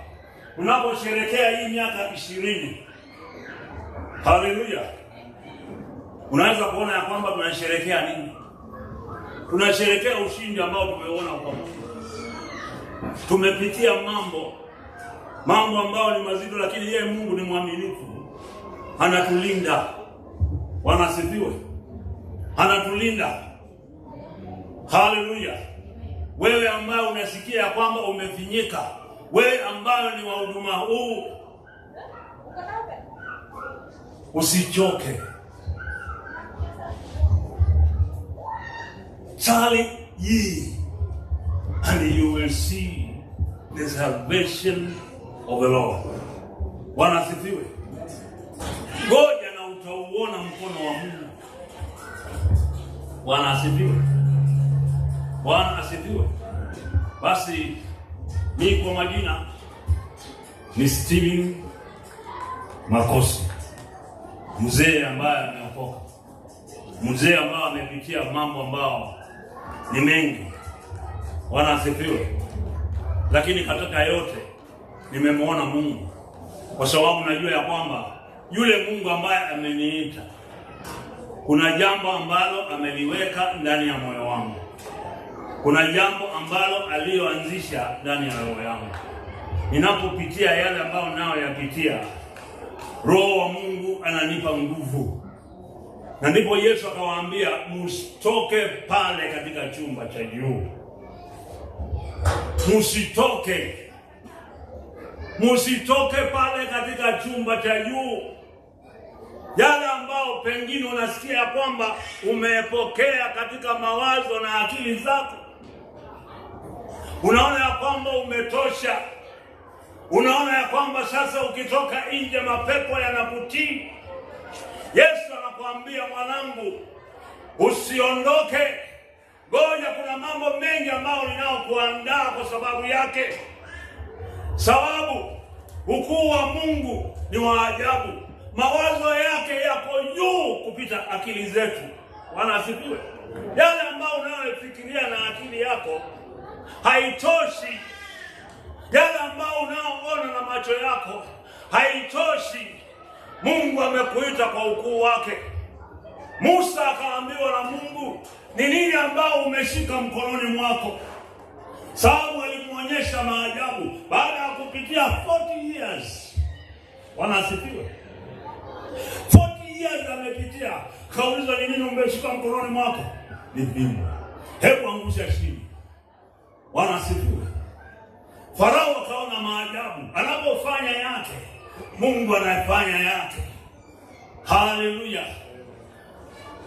unaposherehekea hii miaka 20. Haleluya. Unaweza kuona ya kwamba tunasherehekea nini? Tunasherehekea ushindi ambao tumeona kwa Mungu. Tumepitia mambo ambayo ni mazito, lakini yeye Mungu ni mwaminifu. Anatulinda. Bwana asifiwe. Anatulinda. Haleluya. Wewe ambaye unasikia ya kwamba umefinyika, wewe ambaye ni wa huduma huu, usichoke. Tarry ye, and you will see the salvation of the Lord. Bwana asifiwe. Ngoja na utauona mkono wa Mungu. Bwana asifiwe. Bwana asifiwe. Basi mi kwa majina ni Steven Makosi, mzee ambaye ameokoka, mzee ambaye amepitia mambo ambayo ni mengi. Bwana asifiwe. Lakini katika yote nimemwona Mungu, kwa sababu najua ya kwamba yule Mungu ambaye ameniita, kuna jambo ambalo ameliweka ndani ya moyo wangu, kuna jambo ambalo aliyoanzisha ndani ya roho yangu. Ninapopitia yale ambayo nayoyapitia, Roho wa Mungu ananipa nguvu, na ndipo Yesu akawaambia, msitoke pale katika chumba cha juu, msitoke, msitoke pale katika chumba cha juu. Yale ambao pengine unasikia kwamba umepokea katika mawazo na akili zako, unaona ya kwamba umetosha, unaona ya kwamba sasa ukitoka nje mapepo yanakutii. Yesu anakuambia, mwanangu, usiondoke, ngoja, kuna mambo mengi ambayo ninayokuandaa kwa sababu yake. Sababu ukuu wa Mungu ni wa ajabu, mawazo yake yako juu kupita akili zetu. Bwana asifiwe. Yale ambayo unayofikiria na akili yako haitoshi, yale ambayo unaoona na macho yako haitoshi. Mungu amekuita kwa ukuu wake. Musa akaambiwa na Mungu, ni nini ambao umeshika mkononi mwako? Sababu alimwonyesha maajabu baada ya kupitia 40 years. Bwana asifiwe. 40 years amepitia, kaulizwa ni nini umeshika mkononi mwako? Ni fimbo. Hebu angusha chini. Bwana asifiwe. Farao akaona maajabu, anapofanya yake Mungu anafanya yake. Haleluya!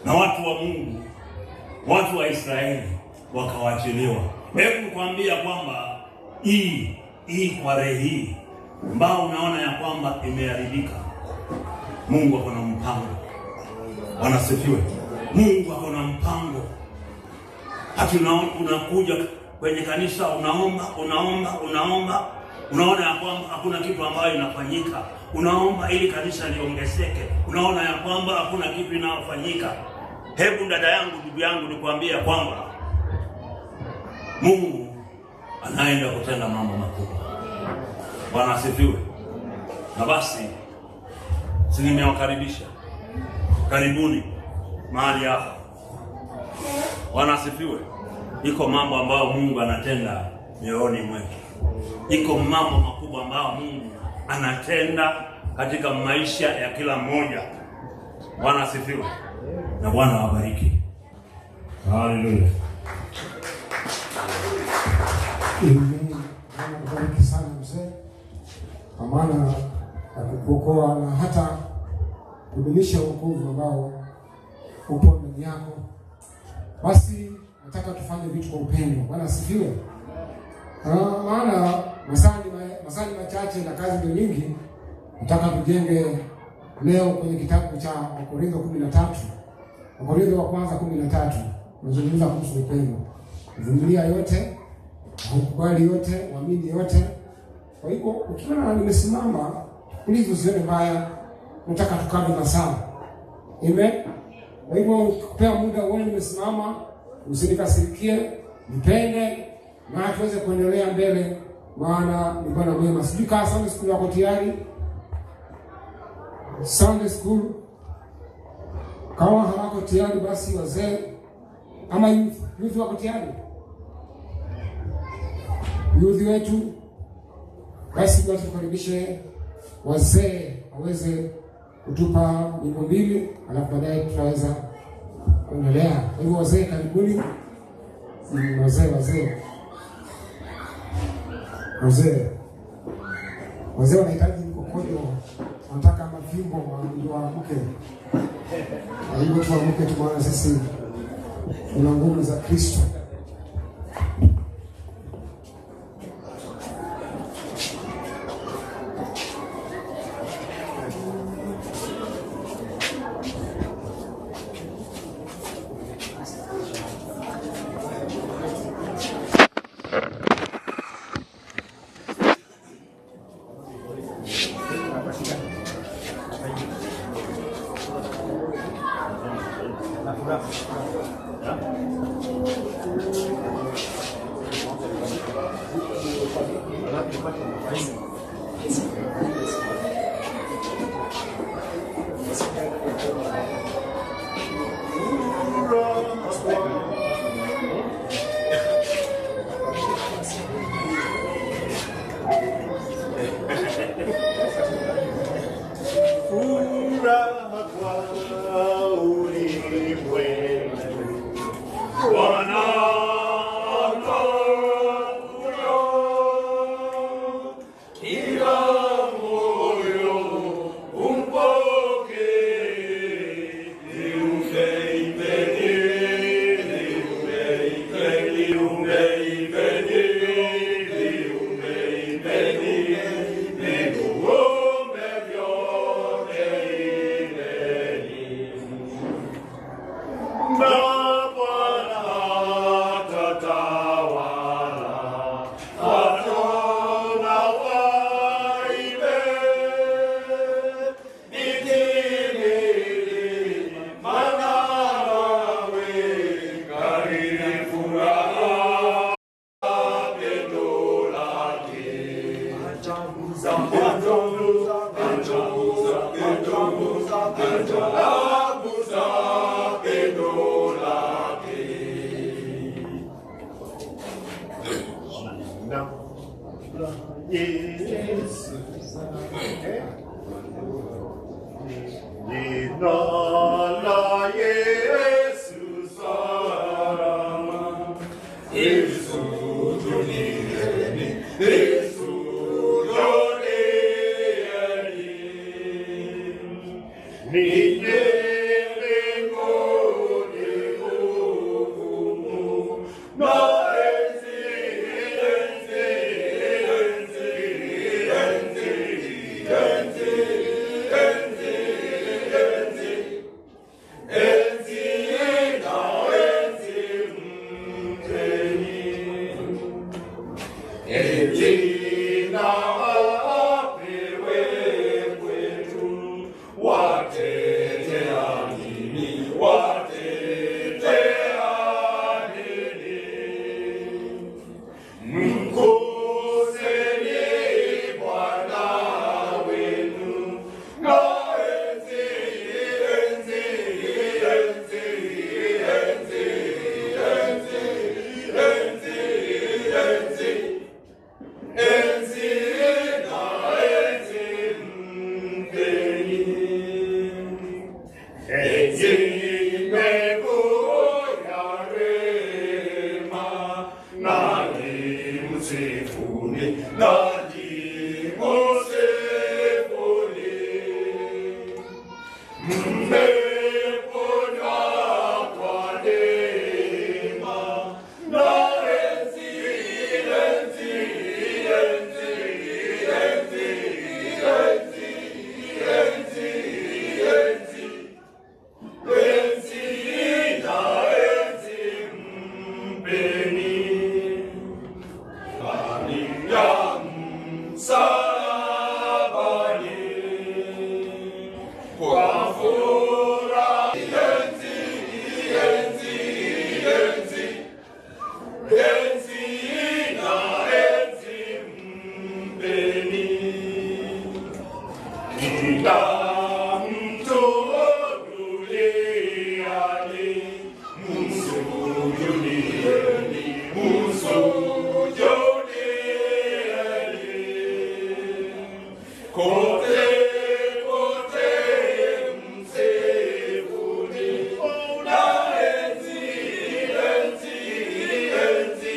Na watu wa Mungu, watu wa Israeli wakawachiliwa. Hebu nikwambia kwamba hii kware hii ambao unaona ya kwamba imeharibika, Mungu ako na mpango. Bwana asifiwe. Mungu ako na mpango. Hata unakuja kwenye kanisa unaomba, unaomba, unaomba, unaona ya kwamba hakuna kitu ambayo inafanyika. Unaomba ili kanisa liongezeke, unaona ya kwamba hakuna kitu inayofanyika. Hebu dada yangu, ndugu yangu, nikwambie kwamba Mungu anaenda kutenda mambo makubwa. Bwana asifiwe. Na basi si nimewakaribisha, karibuni mahali hapa. Bwana asifiwe. Iko mambo ambayo Mungu anatenda mioyoni mwetu, iko mambo makubwa ambayo Mungu anatenda katika maisha ya kila mmoja. Bwana asifiwe na Bwana awabariki. Haleluya. Amen. Bwana akubariki sana mzee, kwa maana ya kukuokoa na hata kudumisha wokovu ambao upo ndani yako. Basi nataka tufanye vitu kwa upendo. Bwana asifiwe. Maana masaa ni machache na kazi ndio nyingi. Nataka tujenge leo kwenye kitabu cha Wakorintho 13. Wakorintho wa kwanza 13. Tunazungumza kuhusu upendo. Vumilia yote, ukubali yote, uamini yote. Kwa hivyo ukiona nimesimama, please usione mbaya. Nataka tukabe masaa. Amen. Kwa hivyo ukipea muda uone nimesimama, usinikasirikie, nipende na tuweze kuendelea mbele, maana ni Bwana mwema. Sijui kama Sunday school wako tayari. Sunday school kama hawako tayari, basi wazee ama youth wako tayari? Youth wetu, basi basi tukaribishe wazee waweze kutupa nyimbo mbili, alafu baadaye tutaweza kuendelea. Kwa hivyo wazee, karibuni. Wazee wanahitaji mkokojo, wanataka mafimbo ndio waamke. Kwa hivyo tuamke tu, maana sisi tuna nguvu za Kristo. Furaha kwa ulimwengu, Bwana anakuja, kila moyo umpokee. Liumbeni, liumbeni, liumbeni, liumbeni, viumbe vyote imbeni. Na Bwana atatawala, watu na waimbe, miti milima na mawe, kariri furaha pendo lake. Ajabu za ajabu za ajabu za ajabu za pendo lake. Jina la Yesu, jina la Yesu salama, Yesu duniani, Yesu duniani, ninyi mbinguni hukumu, na enzi, enzi, enzi, enzi, enzi, enzi, enzi, enzi na enzi mpeni. Jina apewe kwetu, watetea nini, watetea nini? Mkuzeni Bwana wenu, na enzi, enzi, enzi, enzi, enzi, enzi, enzi, enzi na enzi mpeni. Enzi mbegu ya rehema, nanyi msifuni, nanyi msifuni. Mmeponywa kwa neema, na enzi, enzi, enzi, enzi, enzi, enzi, enzi, enzi na enzi mpeni. Ndani ya msalabani, kwa furaha enzi, enzi, enzi, enzi na enzi mpeni. Kila mtu duniani msujudieni, msujudieni. Kote kote msifuni, na enzi, enzi, enzi,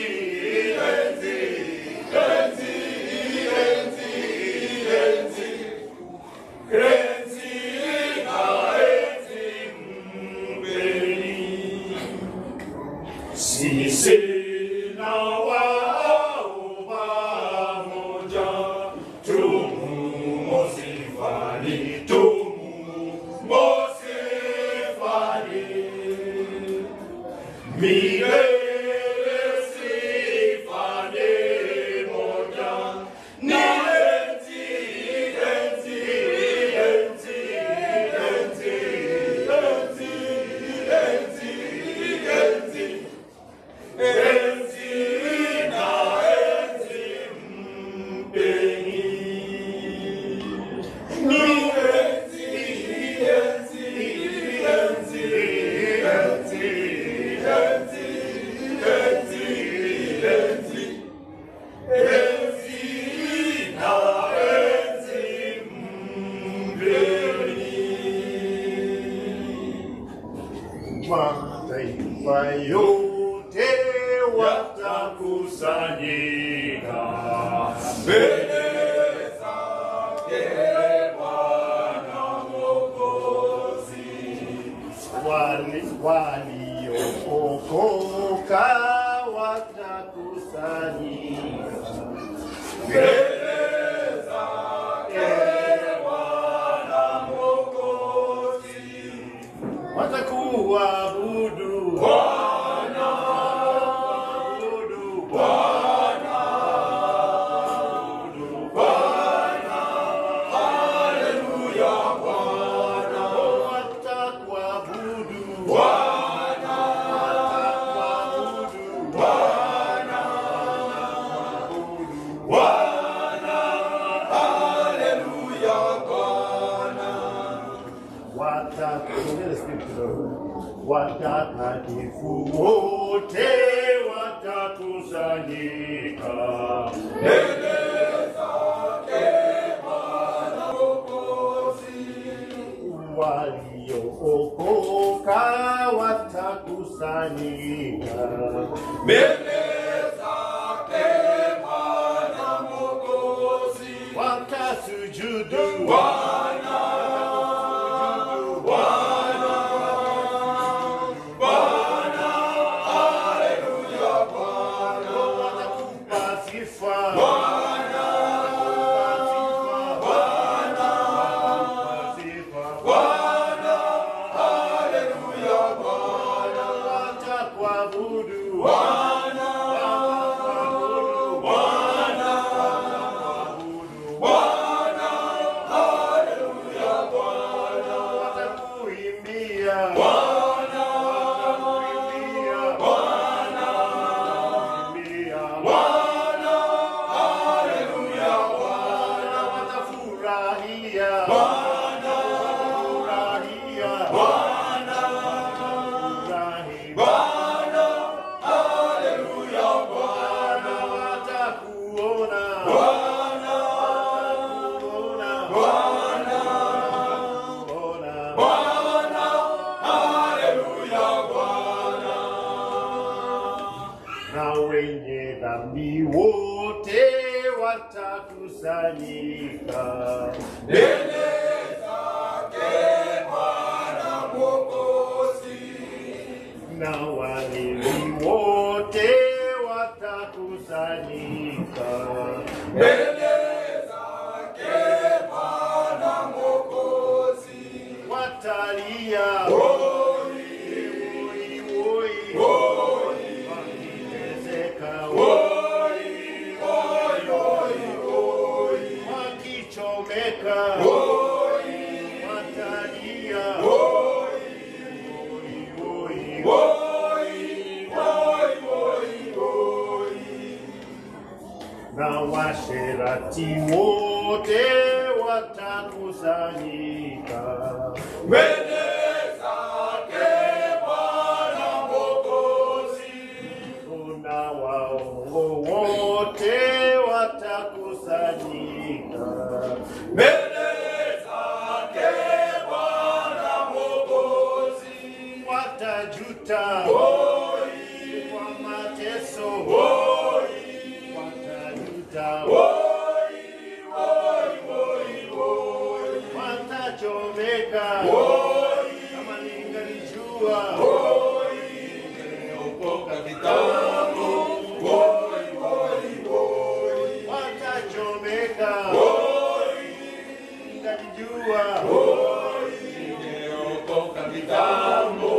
Watakusanyika mbele zake Bwana Mwokozi, waliookoka watakusanyika mbele zake Bwana Mwokozi, watakuabudu Bwana, abudu Bwana, abudu Bwana, haleluya Bwana, watakuabudu Bwana, watakuabudu Bwana, abudu Bwana, haleluya Bwana. Watakatifu wote watakusanyika mbele zake Bwana Mwokozi, waliookoka watakusanyika mbele zake Bwana Mwokozi, watasujudu Bwana, Bwana, Bwana, haleluya Bwana, watakupa sifa Bwana, Bwana, sifa Bwana, haleluya Bwana, watakuabudu Bwana, watakuabudu Bwana, watakuabudu Bwana, haleluya Bwana, watakuimbia Bwana, watakuimbia Bwana, watakuimbia Bwana, haleluya Bwana, watafurahia Bwana, watafurahia Bwana, watafurahi Bwana, haleluya Bwana, watakuona Bwana, watakuona Bwana, watakuona Bwana, haleluya Bwana. Na wenye dhambi wote watakusanyika mbele zake Bwana Mwokozi, na walevi wote watakusanyika mbele zake Bwana Mwokozi, watalia woi, woi, woi, wakiteseka woi, woi, woi, woi, wakichomeka woi, watalia woi, woi, woi, woi, woi, woi, na washerati wote watakusanyika mbele zake Bwana Mwokozi, na waongo wote watakusanyika mbele zake Bwana Mwokozi, watajuta woi kwa mateso woi, watajuta woi, woi, woi, woi, watachomeka woi, kama ningalijua woi, ningeokoka kitambo woi, woi, woi, watachomeka woi, ningalijua woi, ningeokoka kitambo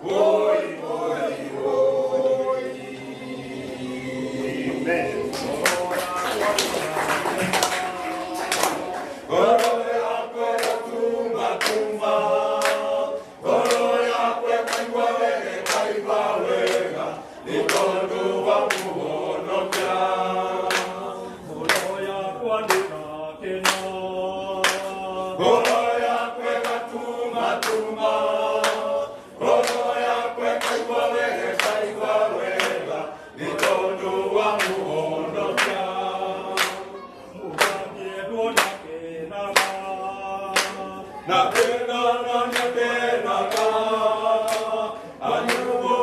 woi, woi, woi. Amen. Ngoro yakwe gatuma tuma, ngoro yakwe kaigua wega kaigua wega, nĩ tondũ wa mũhonokia. Ngoro yakwa ndĩgakena, ngoro yakwa ĩgatuma tuma, ngoro yakwa ĩkaigua wega ĩkaigua wega, nĩ tondũ wa mũhonokia. Na kena na nyakenaga, anyuo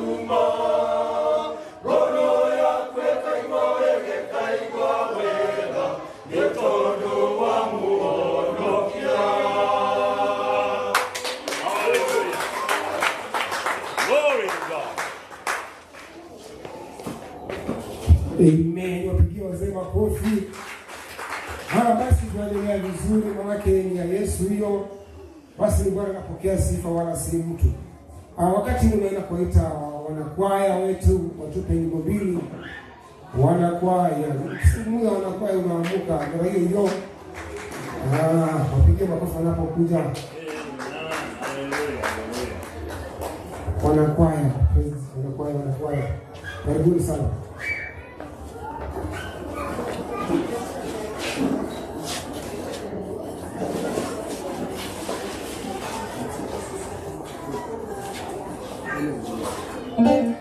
tuma ngoro yakwe kaigua wega kaigua wega nĩ tondũ wa mũhonokia. Hallelujah. Glory to God. Amen. Wapigie wazee makofi. Haya basi, tuendelea vizuri, manake ni ya Yesu hiyo. Basi Bwana anapokea sifa wala si mtu. Wakati unaenda kuwaita wanakwaya wetu watupe nyimbo mbili. Wanakwaya, msimu ya wanakwaya unaamuka mara hiyo hiyo. Wapigie makofi wanapokuja. Amen. Hallelujah. Hallelujah. Wanakwaya, praise, wanakwaya, wanakwaya, karibuni sana. Mungu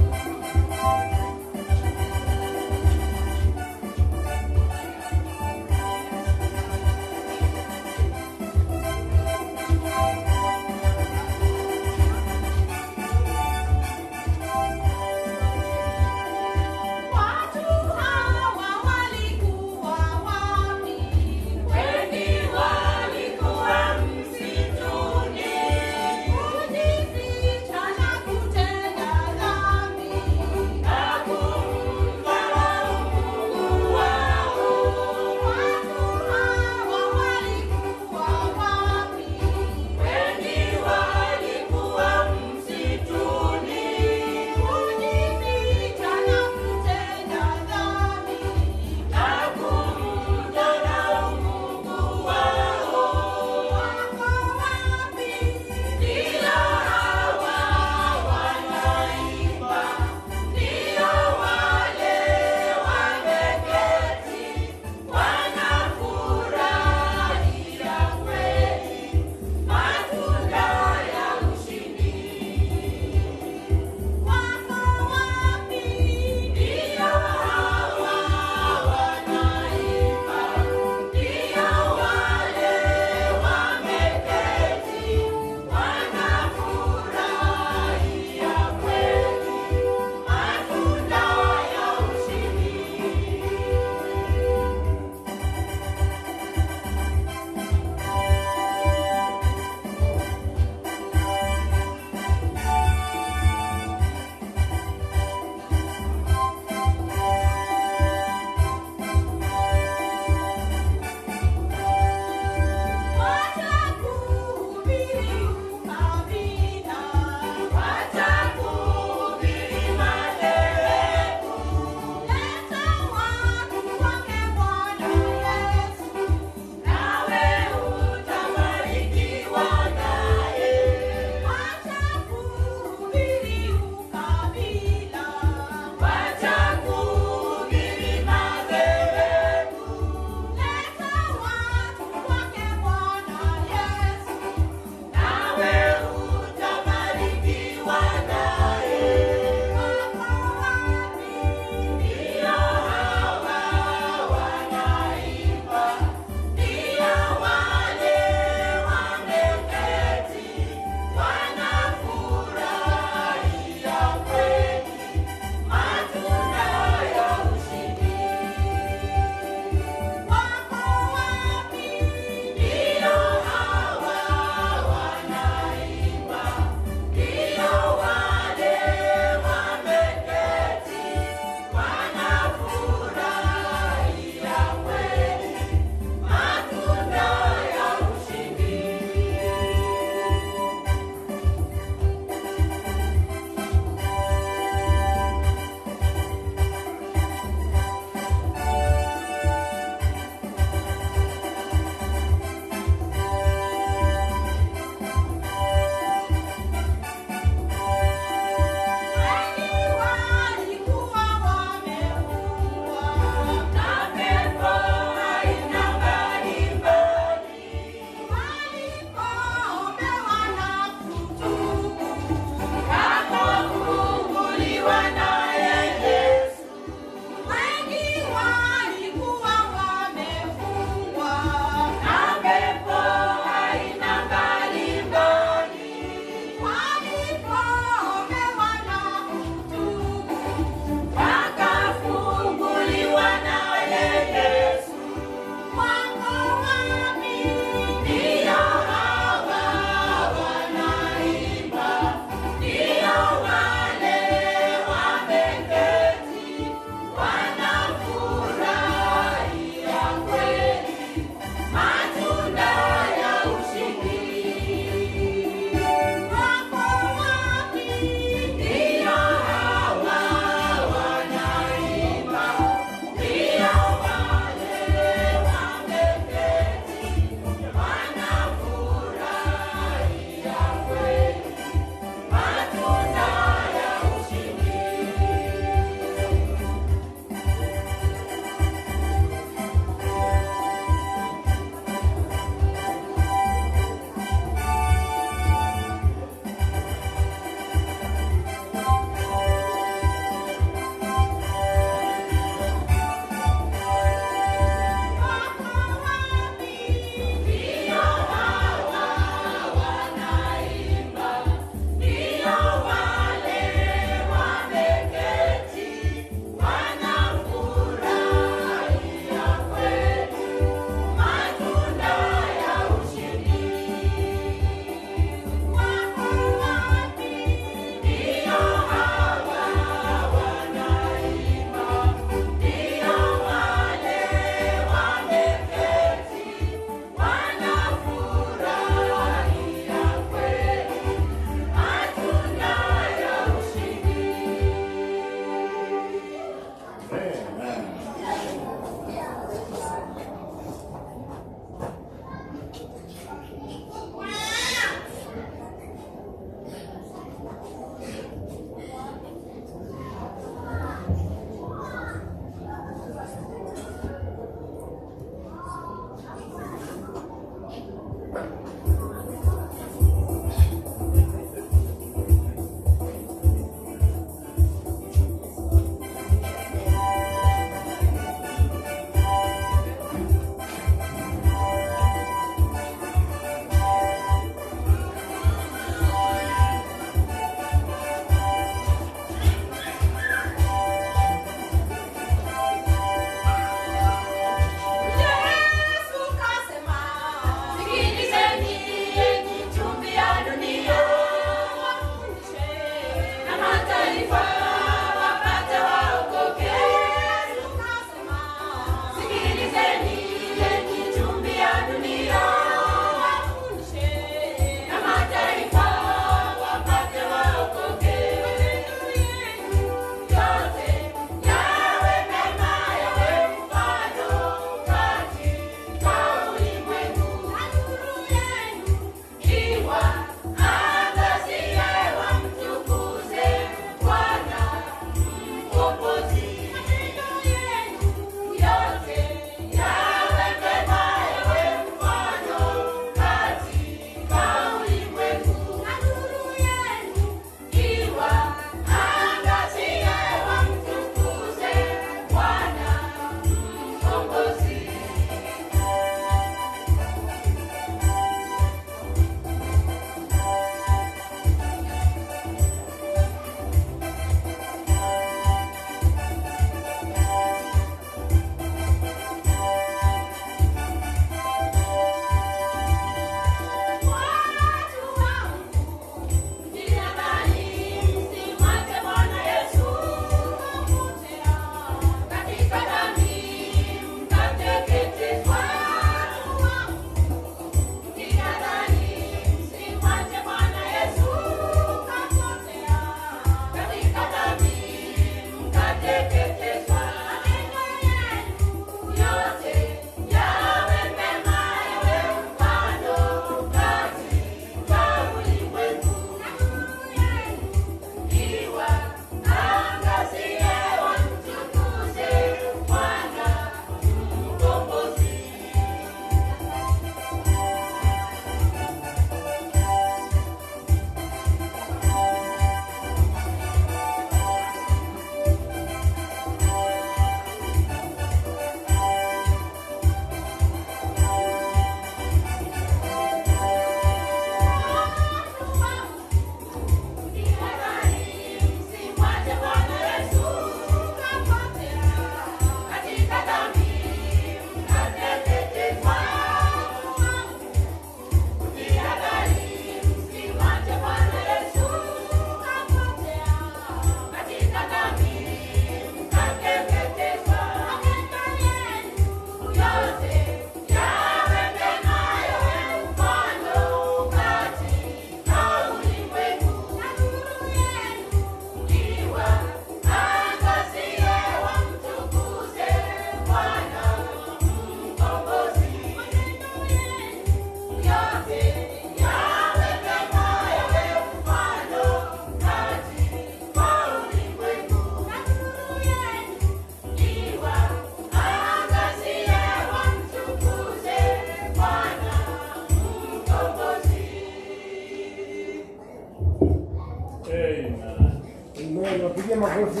Piga makofi.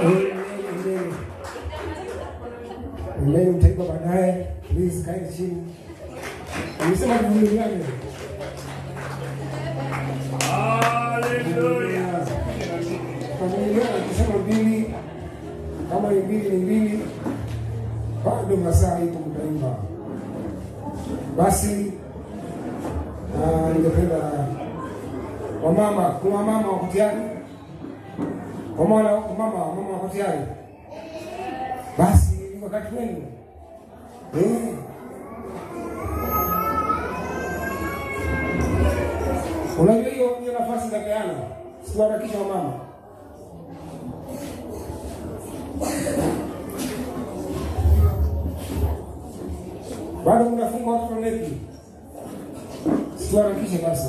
Amen. Amen. Mtaimba baadaye. Please kaeni chini. Nimesema tuvumiliane. Hallelujah. Tuvumiliane, tukisema mbili, kama ni mbili ni mbili, bado masaa ipo mtaimba. Basi ningependa wamama, kuna wamama wako tayari? Wamama wako tayari? Basi ni wakati wenu. Unajua hiyo nafasi ndapeana. Siwaharakisha wamama. Bado mnafunga watoto nepi. Siwaharakishe basi.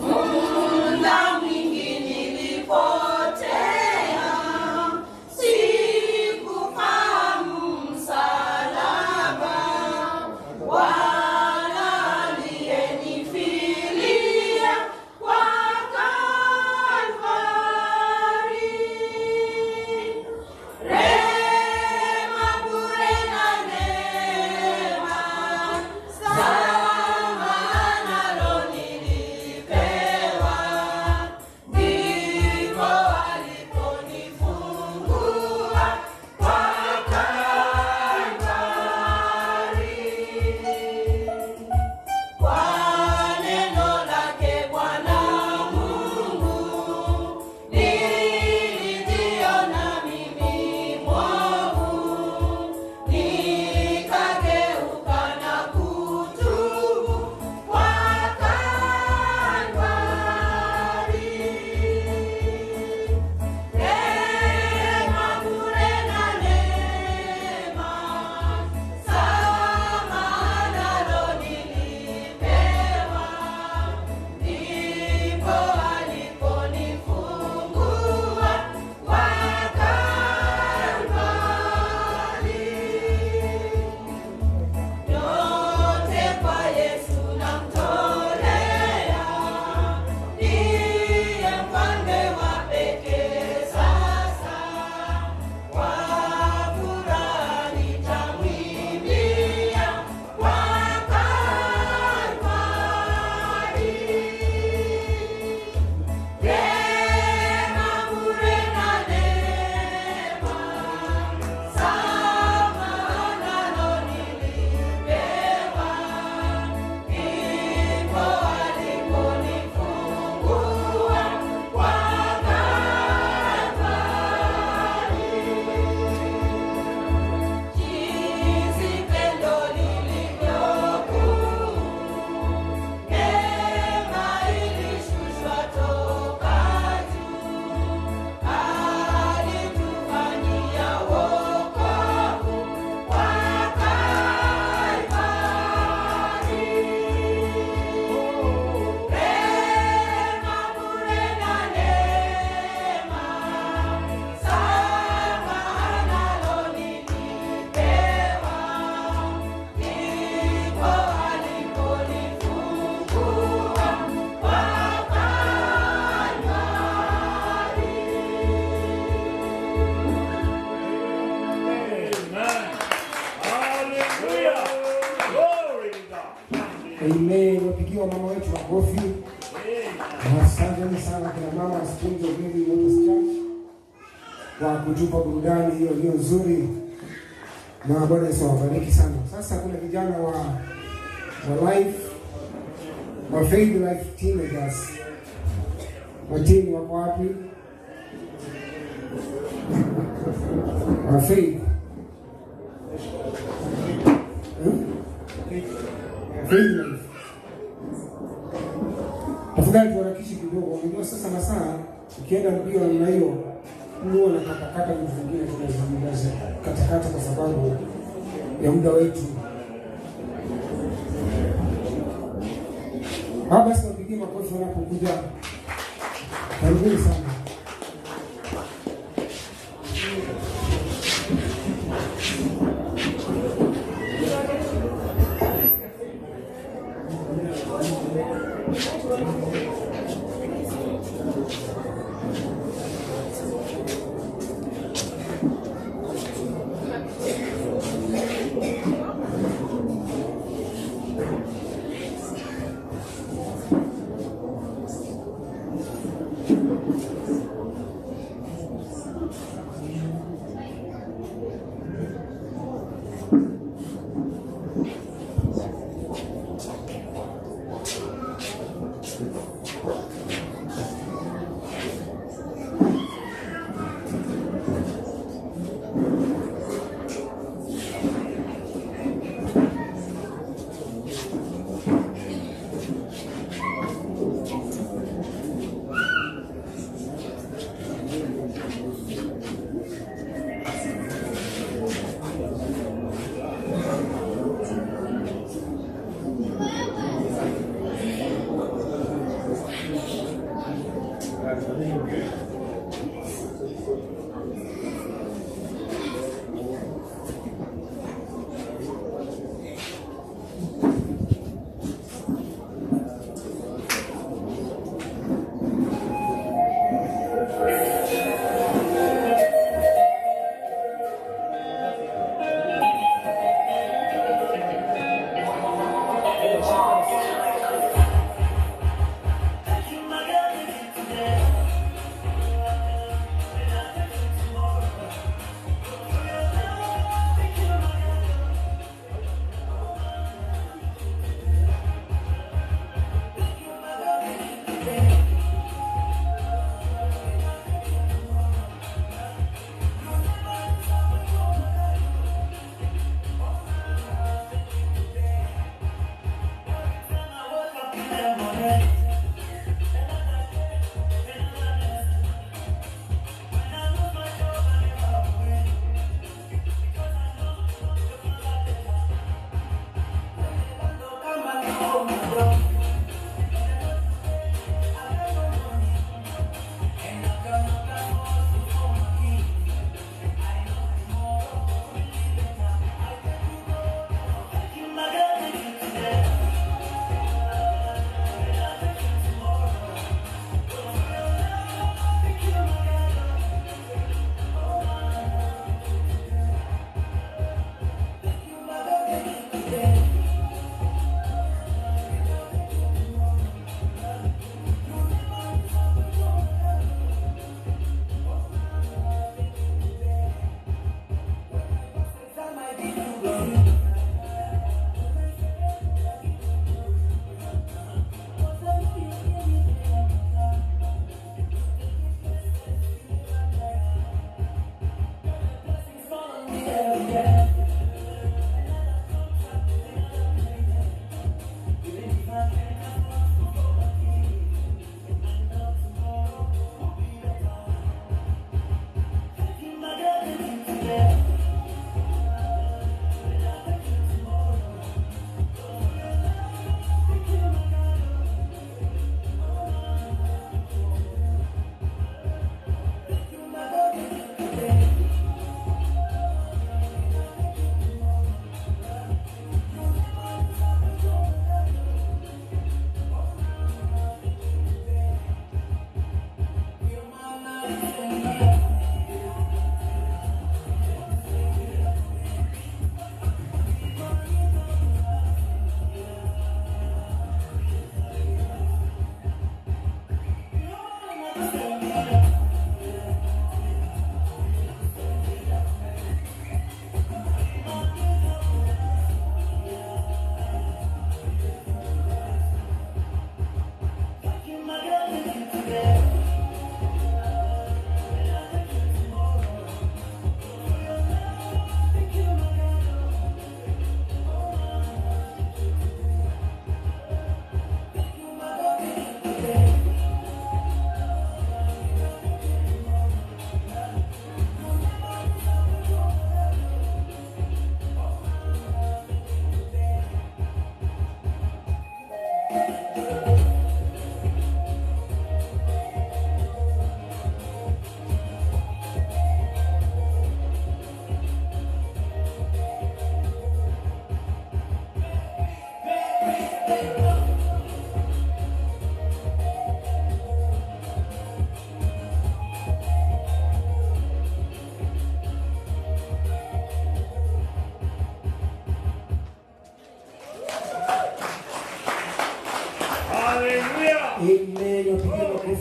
Muda mwingi nilipotea, sikufahamu msalaba, wala aliyenifilia kwa Kalvari. Rehema bure na neema, samaha nalo nilipewa, ndipo aliponifungua kwa Kalvari. Kwa neno lake Bwana Mungu, nilijiona mimi mwovu, nikageuka na kutubu kwa Kalvari. Rehema bure na neema, samaha nalo nilipewa, ndipo aliponifungua kwa Kalvari. Yote kwa Yesu namtolea, ndiye mfalme wa pekee sasa. Kwa furaha nitamwimbia kwa Kalvari. Rehema bure na neema, samaha nalo nilipewa, ndipo aliponifungua kwa Kalvari. Jinsi pendo lilivyo kuu, neema ilishushwa toka juu, alitufanyia wokovu kwa Kalvari. Rehema bure na neema, samaha nalo nilipewa, ndipo aliponifungua kwa Kalvari. Amen. Hallelujah. Glory to God. Amen. Wapigiwa mama wetu makofi. Asanteni sana kina mama wa Springs of Living Waters Church kwa kutupa burudani hiyo iliyo nzuri, na Bwana Yesu awabariki sana. Sasa kuna vijana wa Life Wa Faith Life Teenagers. Watini wako wapi? Wa Faith. Faith Life. Tafadhali tuharakishe kidogo. Unajua sasa masaa ukienda mbio namna hiyo huwa na katakata vitu vingine tunazungumza katakata kwa sababu ya muda wetu. Baba, wapigie makofi wanapokuja. Karibuni sana.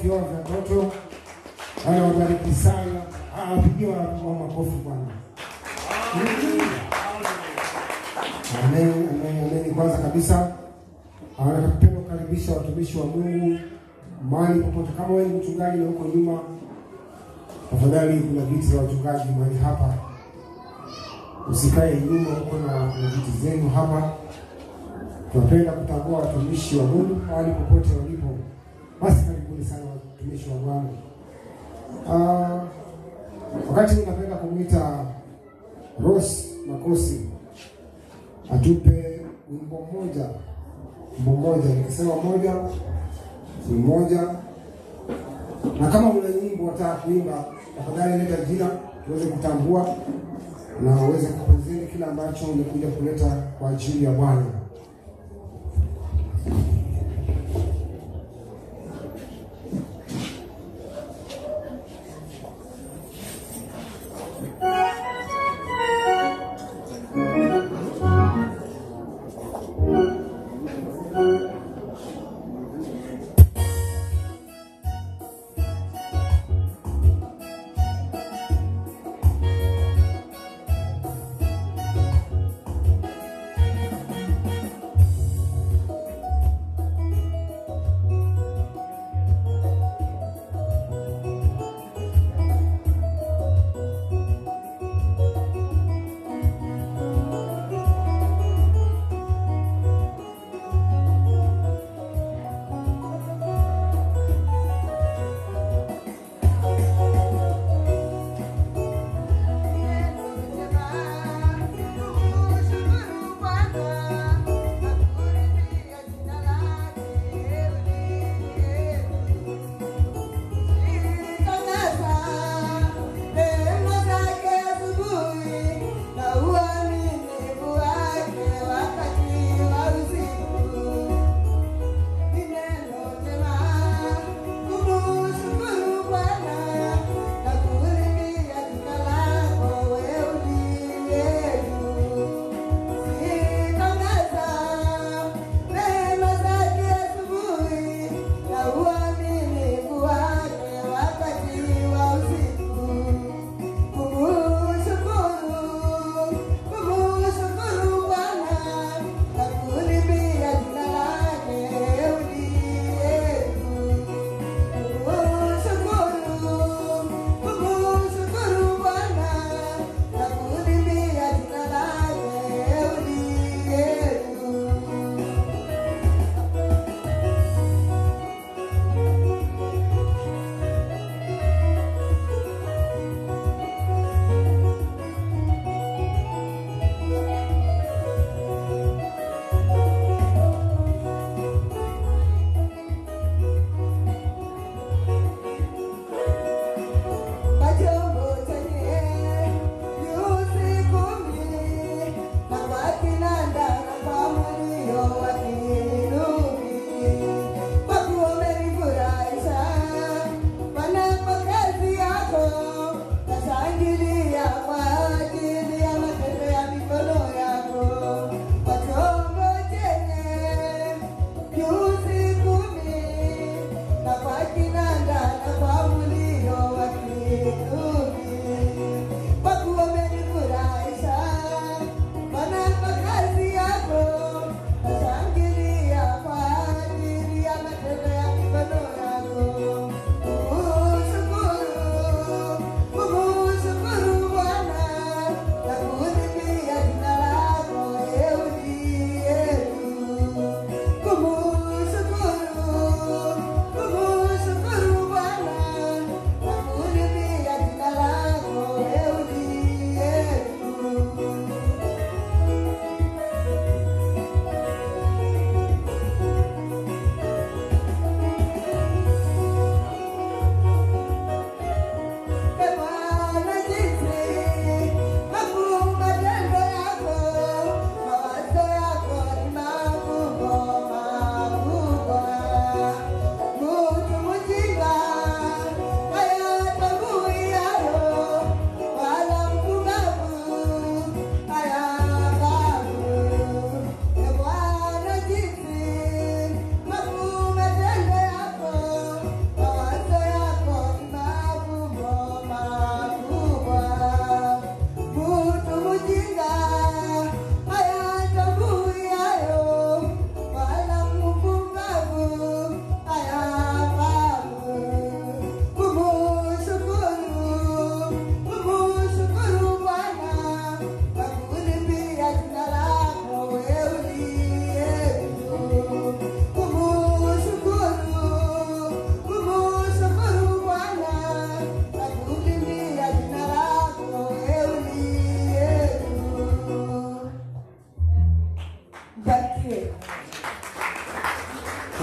Makofi yao vya ndoto. Bwana wabariki sana. Wapigie wa makofi Bwana. Amen, amen, amen. Kwanza kabisa napenda kukaribisha watumishi wa Mungu mahali popote. Kama wewe ni mchungaji na uko nyuma, tafadhali kuna viti vya wachungaji mahali hapa. Usikae nyuma huko na viti zenu hapa. Tunapenda kutambua watumishi wa Mungu mahali popote walipo. Basi karibuni sana watumishi wa Bwana. Wakati huu napenda kumuita Rose Makosi atupe wimbo mmoja. Wimbo mmoja, nikisema moja ni moja. Na kama una nyimbo unataka kuimba, tafadhali leta jina tuweze kutambua na uweze kupresent kila ambacho umekuja kuleta kwa ajili ya Bwana. Thank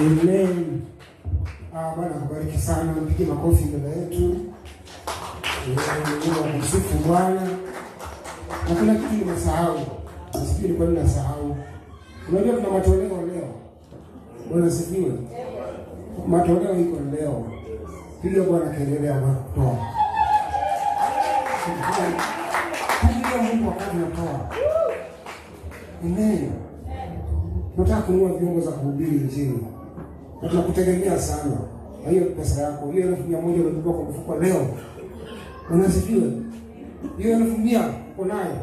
Amen. Bwana akubariki sana, mpige makofi mbele yetu. Mungu akusifu Bwana. Na kuna kitu nimesahau. Sijui ni kwa nini nasahau. Unajua tuna matoleo leo. Bwana asifiwe. Matoleo iko leo. Piga Bwana kelele ya kutoa. Piga Mungu wakati unatoa. Amen. Tunataka kununua vyombo za kuhubiri Injili. Na tunakutegemea sana. Na hiyo pesa yako, hiyo 1,100 unabeba kwa mfuko leo. Unasifiwe. Hiyo 1,100 uko nayo.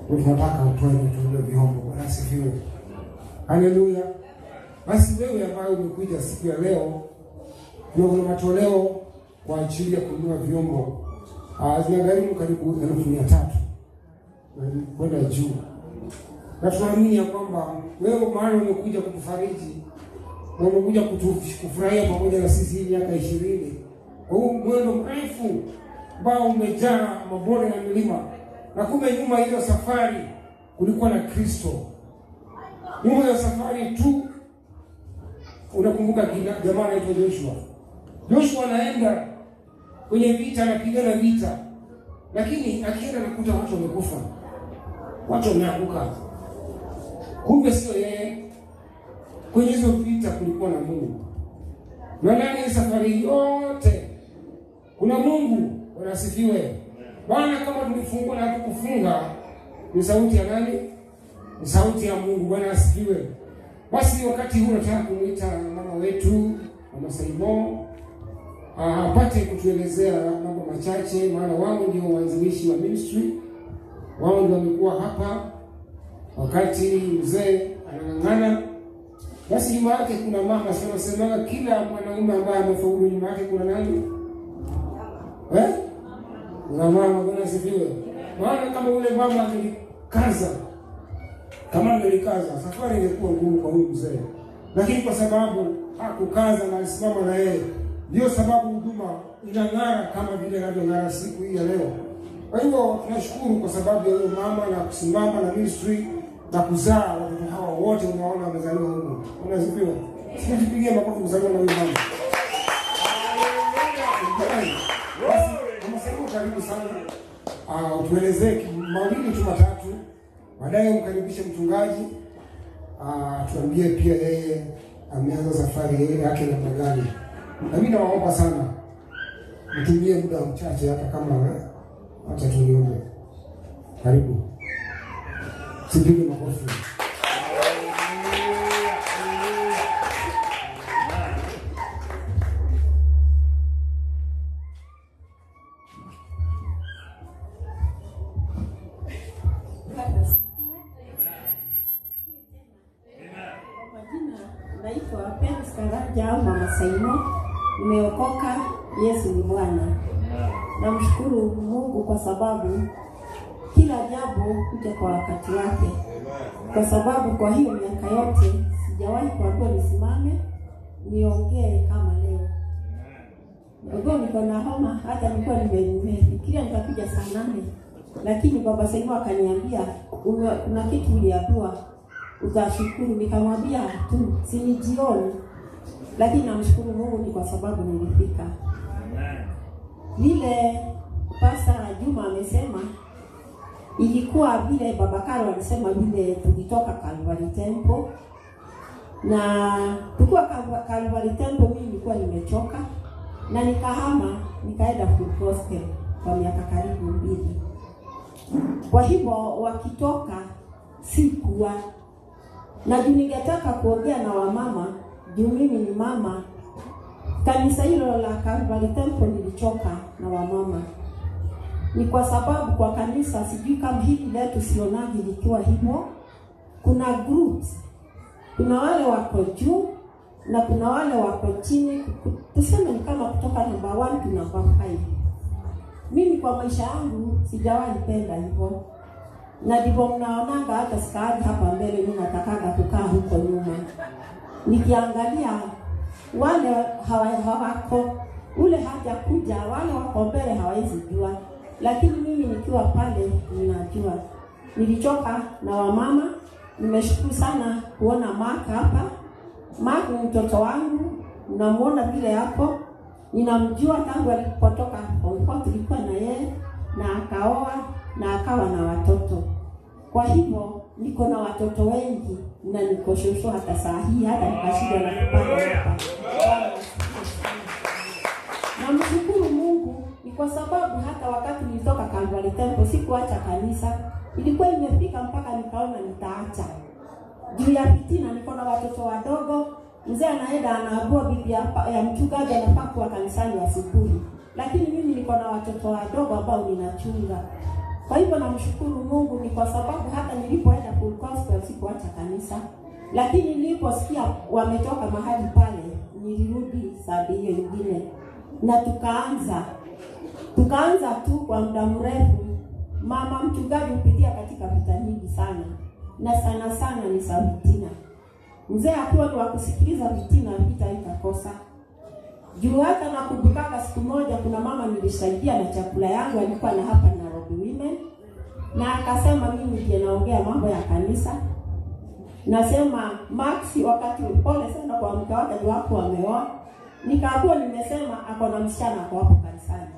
Tunataka utoe tununue vyombo. Bwana asifiwe. Haleluya. Basi wewe ambaye umekuja siku ya leo, ndio kuna matoleo kwa ajili ya kununua vyombo. Zinagharimu karibu 300,000 kwenda juu. Na tunaamini ya kwamba wewe maana umekuja kutufariji na umekuja kufurahia pamoja na sisi hii miaka 20. Kwa huu mwendo mrefu ambao umejaa mabonde na milima, na kumbe nyuma hiyo safari kulikuwa na Kristo. Nyuma ya safari tu, unakumbuka jamaa anaitwa Joshua. Joshua anaenda kwenye vita, anapigana vita, lakini akienda anakuta watu wamekufa, watu wameanguka. Kumbe sio yeye. Kwenye hizo vita kulikuwa na Mungu. Na ndani ya safari yote kuna Mungu. Bwana asifiwe. Bwana, kama tulifungua na hatukufunga, ni sauti ya nani? Ni sauti ya Mungu. Bwana asifiwe. Basi wakati huu nataka kumuita mama wetu, Mama Saimo, apate kutuelezea mambo machache, maana wao ndio waanzilishi wa ministry. Wao ndio wamekuwa hapa wakati mzee anang'ang'ana. Basi nyuma yake kuna mama. Sema kila mwanaume ambaye amefaulu nyuma yake kuna nani? Kuna mama. Bwana asifiwe. Maana kama ule mama angelikaza, kama angelikaza safari ingekuwa ngumu kwa huyu mzee, lakini kwa sababu hakukaza na alisimama na yeye, ndio sababu huduma inang'ara kama vile inavyong'ara siku hii ya leo. Kwa hivyo tunashukuru kwa sababu ya huyo mama na kusimama na ministry na kuzaa watoto hawa wote unaona wamezaliwa huko. Unasifiwa. Sikujipigia makofi kuzaliwa na huyo mama. Basi Mama Saimo, karibu sana. Utuelezee mawili tu matatu. Baadaye umkaribishe mchungaji. Tuambie pia yeye ameanza safari yake namna gani. Na mimi nawaomba sana mtumie muda mchache, hata kama acha tuniombe. Karibu. Sipige makofi. Kwa majina naitwa Peris Karanja au Mama Saimo. Nimeokoka, Yesu ni Bwana. Namshukuru Mungu kwa sababu kila jambo huja kwa wakati wake. Kwa sababu kwa hiyo miaka yote sijawahi kuambiwa nisimame niongee kama leo. Ndio niko na homa, hata nilikuwa nimefikiria nitakuja saa 8, lakini Baba Saimo akaniambia kuna kitu uliambiwa utashukuru. Nikamwambia tu si ni jioni, lakini namshukuru Mungu ni kwa sababu nilifika. Vile Pastor Juma amesema, ilikuwa vile Baba Karo alisema vile tulitoka Calvary Temple. Na tukiwa Calvary Temple mimi nilikuwa nimechoka na nikahama nikaenda Full Gospel kwa miaka karibu 2. Kwa hivyo wakitoka sikuwa na juu ningetaka kuongea na wamama, juu mimi ni mama. Kanisa hilo la Calvary Temple nilichoka na wamama. Ni kwa sababu kwa kanisa, sijui kama hili letu sionagi likiwa hivyo, kuna groups. Kuna wale wako juu na kuna wale wako chini. Tuseme ni kama kutoka number 1 to number 5. Mimi kwa maisha yangu sijawahi penda hivyo. Na ndivyo mnaonanga hata sikaagi hapa mbele, mimi natakaga kukaa huko nyuma. Nikiangalia wale hawako, ule hajakuja, wale wako mbele hawawezi jua. Lakini mimi nikiwa pale ninajua. Nilichoka na wamama. Nimeshukuru sana kuona Mark hapa. Mark ni mtoto wangu, namuona vile hapo, ninamjua tangu alipotoka form 4 tulikuwa na yeye, na akaoa na akawa na watoto. Kwa hivyo niko na watoto wengi na niko shosho hata saa hii, hata nikashindwa na kupata hapa. Namshukuru Mungu ni kwa sababu hata wakati nilitoka Calvary Temple sikuacha kanisa. Ilikuwa imefika mpaka nikaona nitaacha juu ya fitina. Niko na watoto wadogo, mzee anaenda anaabua bibi ya mchungaji anafaa kuwa kanisani asubuhi, lakini mimi niko na watoto wadogo ambao ninachunga. Kwa hivyo namshukuru Mungu ni kwa sababu hata nilipoenda full gospel sikuacha kanisa, lakini niliposikia wametoka mahali pale nilirudi sabi hiyo nyingine, na tukaanza tu kwa muda mrefu. Mama mchungaji hupitia katika vita nyingi sana, na sana sana ni za fitina. Mzee akiwa ni wa kusikiliza fitina, vita itakosa. Juu hata nakumbukaka siku moja kuna mama nilisaidia na chakula yangu, alikuwa na hapa Nairobi Women, na akasema mimi ndiye naongea mambo ya kanisa. Nasema Max, wakati pole sana kwa mke wake juu hapo ameoa. Nikaambiwa nimesema ako na msichana ako hapo kanisani.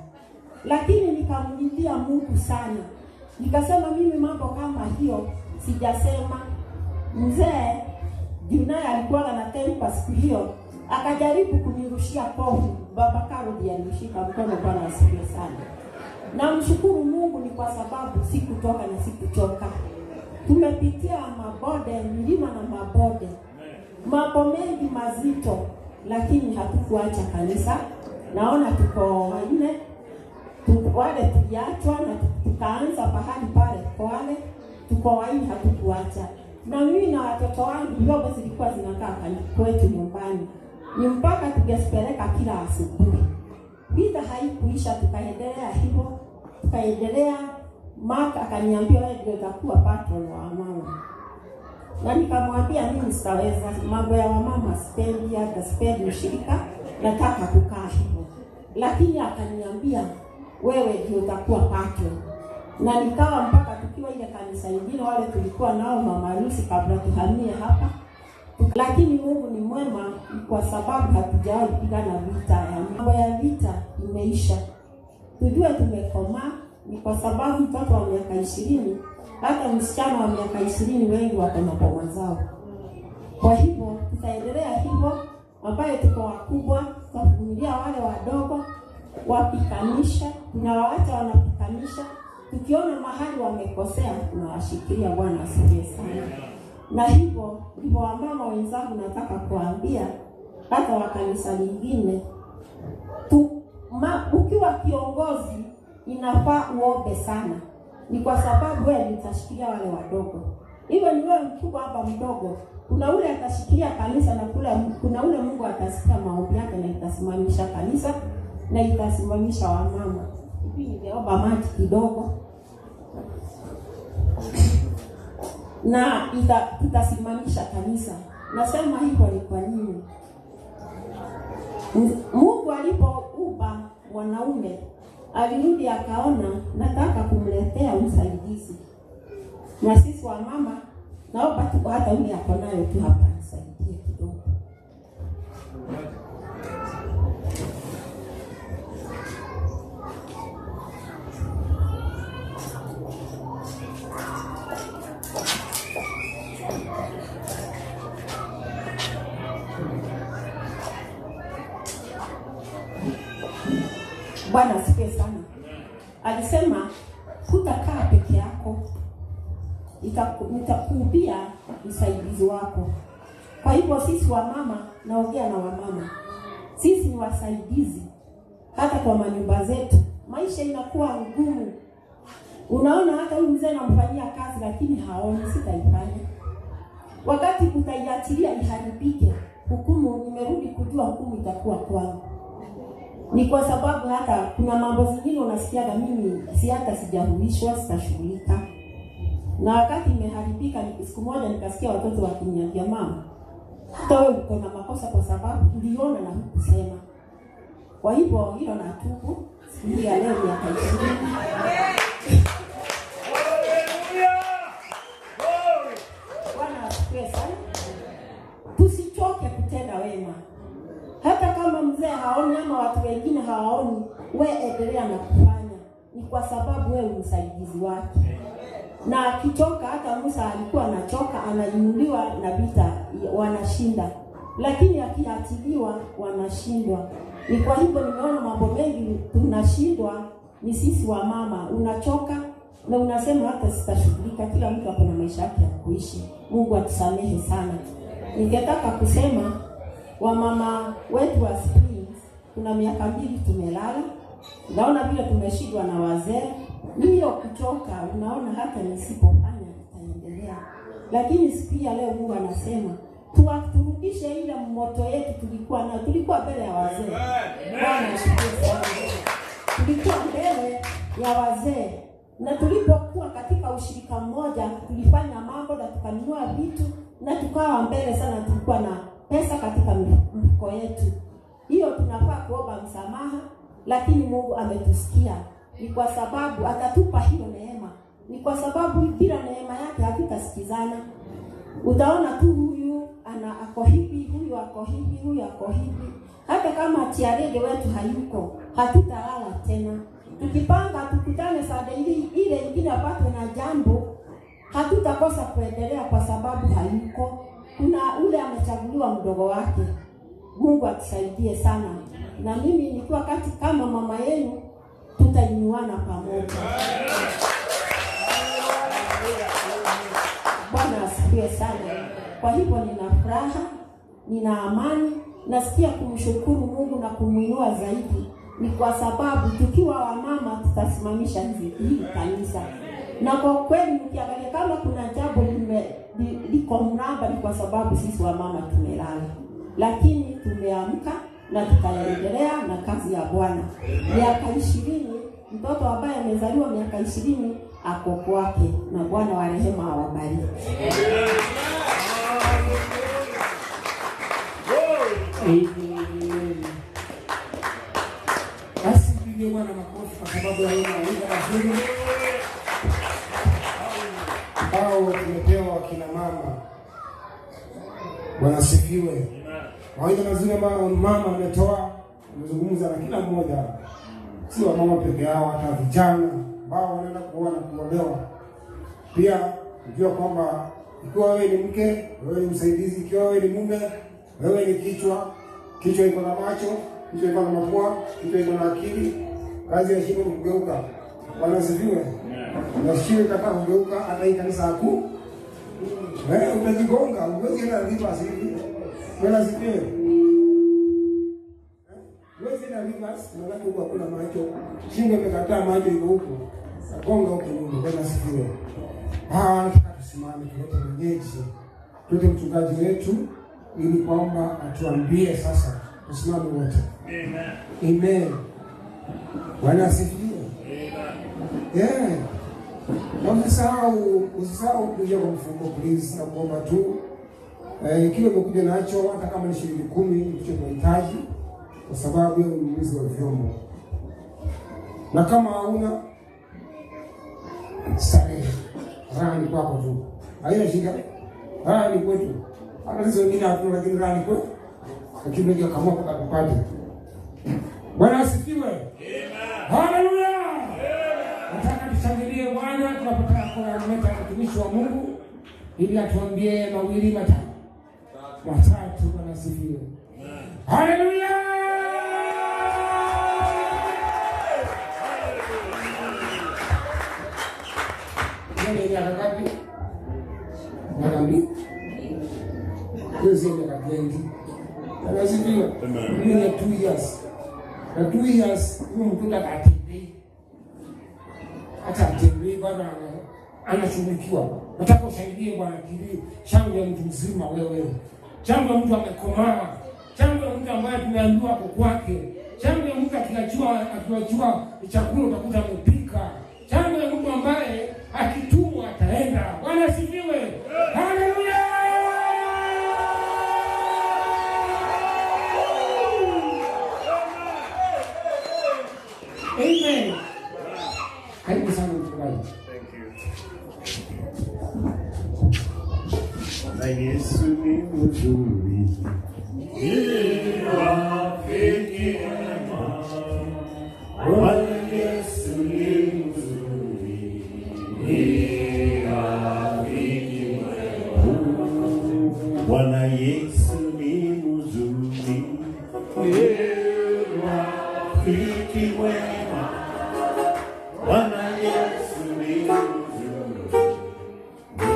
Lakini nikamlilia Mungu sana. Nikasema mimi mambo kama hiyo sijasema. Mzee juu naye alikuwa na temper siku hiyo, akajaribu kunirushia kofi. Baba Karo ndiye alinishika mkono. Bwana asifiwe sana. Namshukuru Mungu ni kwa sababu sikutoka na sikuchoka. Tumepitia mabonde, milima na mabonde, mambo mengi mazito, lakini hatukuacha kanisa. Naona tuko wanne, wale tuliachwa na tukaanza pahali pale Kwale, tuko wanne, hatukuacha. Na mimi na watoto wangu vyombo zilikuwa zinakaa kwetu nyumbani, ni mpaka tungezipeleka kila asubuhi. Vita haikuisha, tukaendelea hivyo, tukaendelea. Mark akaniambia wewe ndio utakuwa patron wa mama, na nikamwambia mimi sitaweza mambo ya wamama, sipendi, hata sipendi ushirika, nataka kukaa hivyo. Lakini akaniambia wewe ndio utakuwa patron, na nikawa mpaka tukiwa ile kanisa nyingine wale tulikuwa nao mama harusi kabla tuhamie hapa. Lakini Mungu ni mwema kwa sababu hatujawahi kupigana vita ya mambo ya vita imeisha. Tujue tumekomaa ni kwa sababu mtoto wa miaka 20, hata msichana wa miaka 20 wengi wako na boma zao. Kwa hivyo tutaendelea hivyo, ambaye tuko wakubwa tutavumilia wale wadogo wapikanisha, tunawaacha wanapikanisha. Tukiona mahali wamekosea tunawashikilia. Bwana asifiwe sana. Na hivyo ndivyo wamama wenzangu nataka kuambia, hata wa kanisa lingine, ukiwa kiongozi inafaa uombe sana, ni kwa sababu wewe utashikilia wale wadogo. Iwe ni wewe mkubwa hapa mdogo, kuna ule atashikilia kanisa na kuna ule Mungu atasikia maombi yake na itasimamisha kanisa na itasimamisha wamama. Hivi ningeomba maji kidogo na tutasimamisha kanisa. Nasema hivyo ni kwa nini? Mungu alipoumba mwanaume alirudi akaona nataka kumletea msaidizi. Na sisi wa mama naomba tu hata yule ako nayo tu hapa nisaidie kidogo. Bwana asifiwe sana. Alisema hutakaa peke yako, nitakuubia msaidizi wako. Kwa hivyo sisi wamama, naongea na wamama, sisi ni wasaidizi hata kwa manyumba zetu. Maisha inakuwa ngumu, unaona hata huyu mzee namfanyia kazi lakini haoni, sitaifanya. Wakati utaiachilia iharibike, hukumu, nimerudi kujua hukumu itakuwa kwangu. Ni kwa sababu hata kuna mambo zingine unasikiaga mimi si hata sijahuishwa, sitashughulika. Na wakati imeharibika, siku moja nikasikia watoto wakiniambia mama, hata wewe uko na makosa kwa sababu uliona na hukusema. Kwa hivyo hilo natubu siku ya leo miaka 20. Bwana asifiwe sana. Tusichoke kutenda hawaoni ama watu wengine hawaoni, we endelea na kufanya, ni kwa sababu wewe msaidizi wake. Na akichoka, hata Musa alikuwa anachoka, anainuliwa na vita wanashinda, lakini akiachiliwa wanashindwa. Ni kwa hivyo nimeona mambo mengi tunashindwa ni sisi wa mama. Unachoka na unasema hata sitashughulika. Kila mtu ako na maisha yake ya kuishi. Mungu atusamehe sana. Ningetaka kusema wamama wetu wa Springs, kuna miaka 2 tumelala, naona vile tumeshindwa na wazee. Hiyo kuchoka, unaona hata nisipofanya itaendelea. Lakini siku ya leo Mungu anasema turudishe ile moto yetu tulikuwa nayo. Tulikuwa mbele ya wazee. Bwana asifiwe sana. Tulikuwa mbele ya wazee, na tulipokuwa katika ushirika mmoja tulifanya mambo na tukanunua vitu na tukawa mbele sana, tulikuwa na pesa katika mfuko yetu. Hiyo tunafaa kuomba msamaha, lakini Mungu ametusikia. Ni kwa sababu atatupa hiyo neema. Ni kwa sababu bila neema yake hatutasikizana. Utaona tu huyu ana ako hivi, huyu ako hivi, huyu ako hivi. Hata kama tiarege wetu hayuko, hatutalala tena. Tukipanga tukutane saa ile ingine apatwe na jambo, hatutakosa kuendelea kwa sababu hayuko. Kuna ule amechaguliwa mdogo wake. Mungu atusaidie sana. Na mimi nikiwa kati kama mama yenu, tutainuana pamoja. Bwana asifiwe sana. Kwa hivyo nina furaha, nina amani, nasikia kumshukuru Mungu na kumuinua zaidi. Ni kwa sababu tukiwa wamama tutasimamisha hii kanisa. Na kwa kweli mkiangalia kama kuna jambo liko mraba, ni kwa sababu sisi wamama tumelala. Lakini tumeamka na tutaendelea na kazi ya Bwana. Miaka 20, mtoto ambaye amezaliwa miaka 20 ako kwake, na Bwana wa rehema awabariki. Amen. Basi mpige Bwana makofi kwa sababu ya mawaidha mazuri ambao tumepewa wakina mama. Bwana asifiwe. Mawaidha mazuri ambayo mama ametoa, amezungumza na kila mmoja, si wamama peke yao, hata vijana ambao wanaenda kuoa na kuolewa. Pia ujua kwamba ikiwa wewe ni mke, wewe ni msaidizi, ikiwa wewe ni mume, wewe ni kichwa. Kichwa iko na macho, kichwa iko na mapua, kichwa iko na akili. Kazi ya shingo ni kugeuka. Bwana asifiwe. Na shingo ikataa kugeuka, hata hii kanisa haku. Wewe utajigonga, huwezi enda reverse hivi. Bwana asifiwe. Huwezi enda reverse, maana huko hakuna macho. Shingo imekataa, macho iko huko. Gonga huko nyuma. Bwana asifiwe. Nataka tusimame tulete mwenyeji, tulete mchungaji wetu ili kwamba atuambie sasa. Tusimame wote. Amen. Amen. Bwana asifiwe. Amen. Yeah. Na usisahau kuja kwa mfungo please, na kuomba tu. Kile umekuja nacho, hata kama ni shilingi 10 ndicho tunahitaji, kwa sababu ya ununuzi wa vyombo. Na kama hauna starehe, raha ni kwako tu. Haina shida. Raha ni kwetu. Hata sisi wengine hatuna, lakini raha ni kwetu. Lakini wengi wakaamua mpaka tupate. Bwana asifiwe. Amen. Haleluya. Nataka tushangilie Bwana tunapotaka kumleta mtumishi wa Mungu ili atuambie mawili matatu. Bwana asifiwe. Haleluya. Yeye ni ngapi? Miaka 2. Hiyo sio miaka 20. Bwana asifiwe. Mimi ni 2 years. Na 2 years huyu mtoto atembei. Hata atembei bado anashughulikiwa. Nataka ushangilie Bwana kilio. Shangwe ya mtu mzima wewe. Shangwe ya mtu amekomaa. Shangwe ya mtu ambaye tumeambiwa ako kwake. Shangwe ya mtu akiachiwa chakula utakuta amepika. Shangwe ya mtu ambaye akitumwa ataenda. Bwana asifiwe. Haleluya. Amen. Karibu sana mchungaji. Thank you. Na Yesu ni mzuri. Ni wa Rafiki mwema, Bwana Yesu ni mzuri, ni rafiki mwema. Bwana Yesu ni mzuri, ni rafiki mwema. Bwana Yesu ni mzuri, ni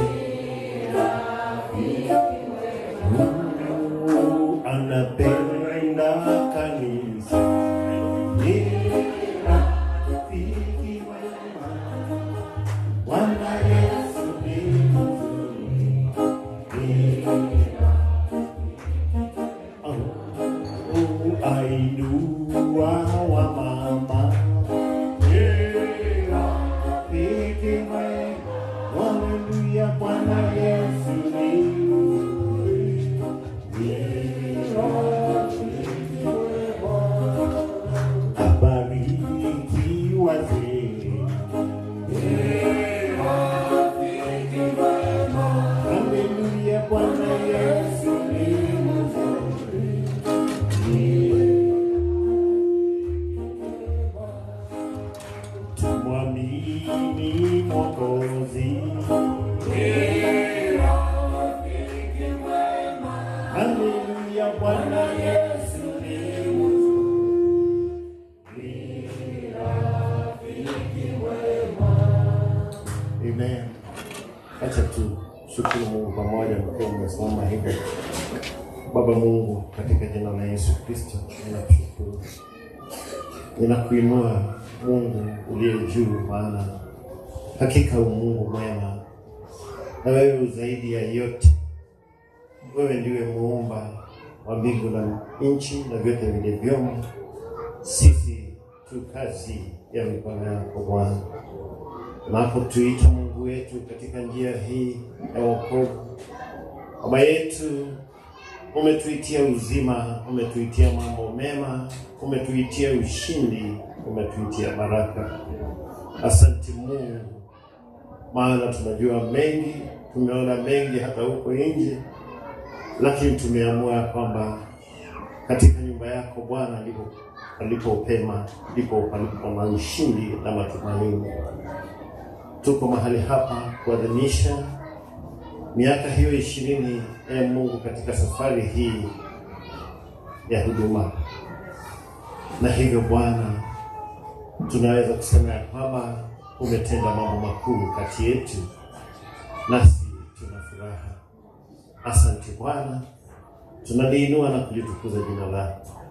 rafiki mwema. Anapenda kanisa, ni rafiki mwema. Bwana Yesu ni mzuri, ni ainua wa mama, ni rafiki mwema. Haleluya, Bwana Yesu ni mzuri, ni rafiki mwema. Abariki wazee, ni rafiki mwema. Haleluya, Bwana Yesu ni mzuri, ni tumwamini Mwokozi, ni rafiki mwema. Haleluya, Bwana Yesu ni mzuri, ni rafiki mwema. Amen. Acha tu shukuru Mungu pamoja mkiwa mmesimama hivyo. Baba Mungu, katika jina la Yesu Kristo, ninakushukuru, ninakuinua Mungu uliye juu, maana hakika u Mungu mwema, na wewe zaidi ya yote. Wewe ndiwe muumba wa mbingu na nchi na vyote vilivyomo. Sisi tu kazi ya mikono yako Bwana. Unapotuita Mungu wetu katika njia hii ya wokovu, Baba yetu, umetuitia uzima, umetuitia mambo mema, umetuitia ushindi, umetuitia baraka. Asante Mungu, maana tunajua mengi, tumeona mengi hata huko nje, lakini tumeamua kwamba katika nyumba yako Bwana ndipo palipo pema, ndipo palipo na ushindi na matumaini. Tuko mahali hapa kuadhimisha miaka hiyo 20, e Mungu, katika safari hii ya huduma, na hivyo Bwana, tunaweza kusema ya kwamba umetenda mambo makuu kati yetu, nasi tuna furaha. Asante Bwana, tunaliinua na kulitukuza jina lako.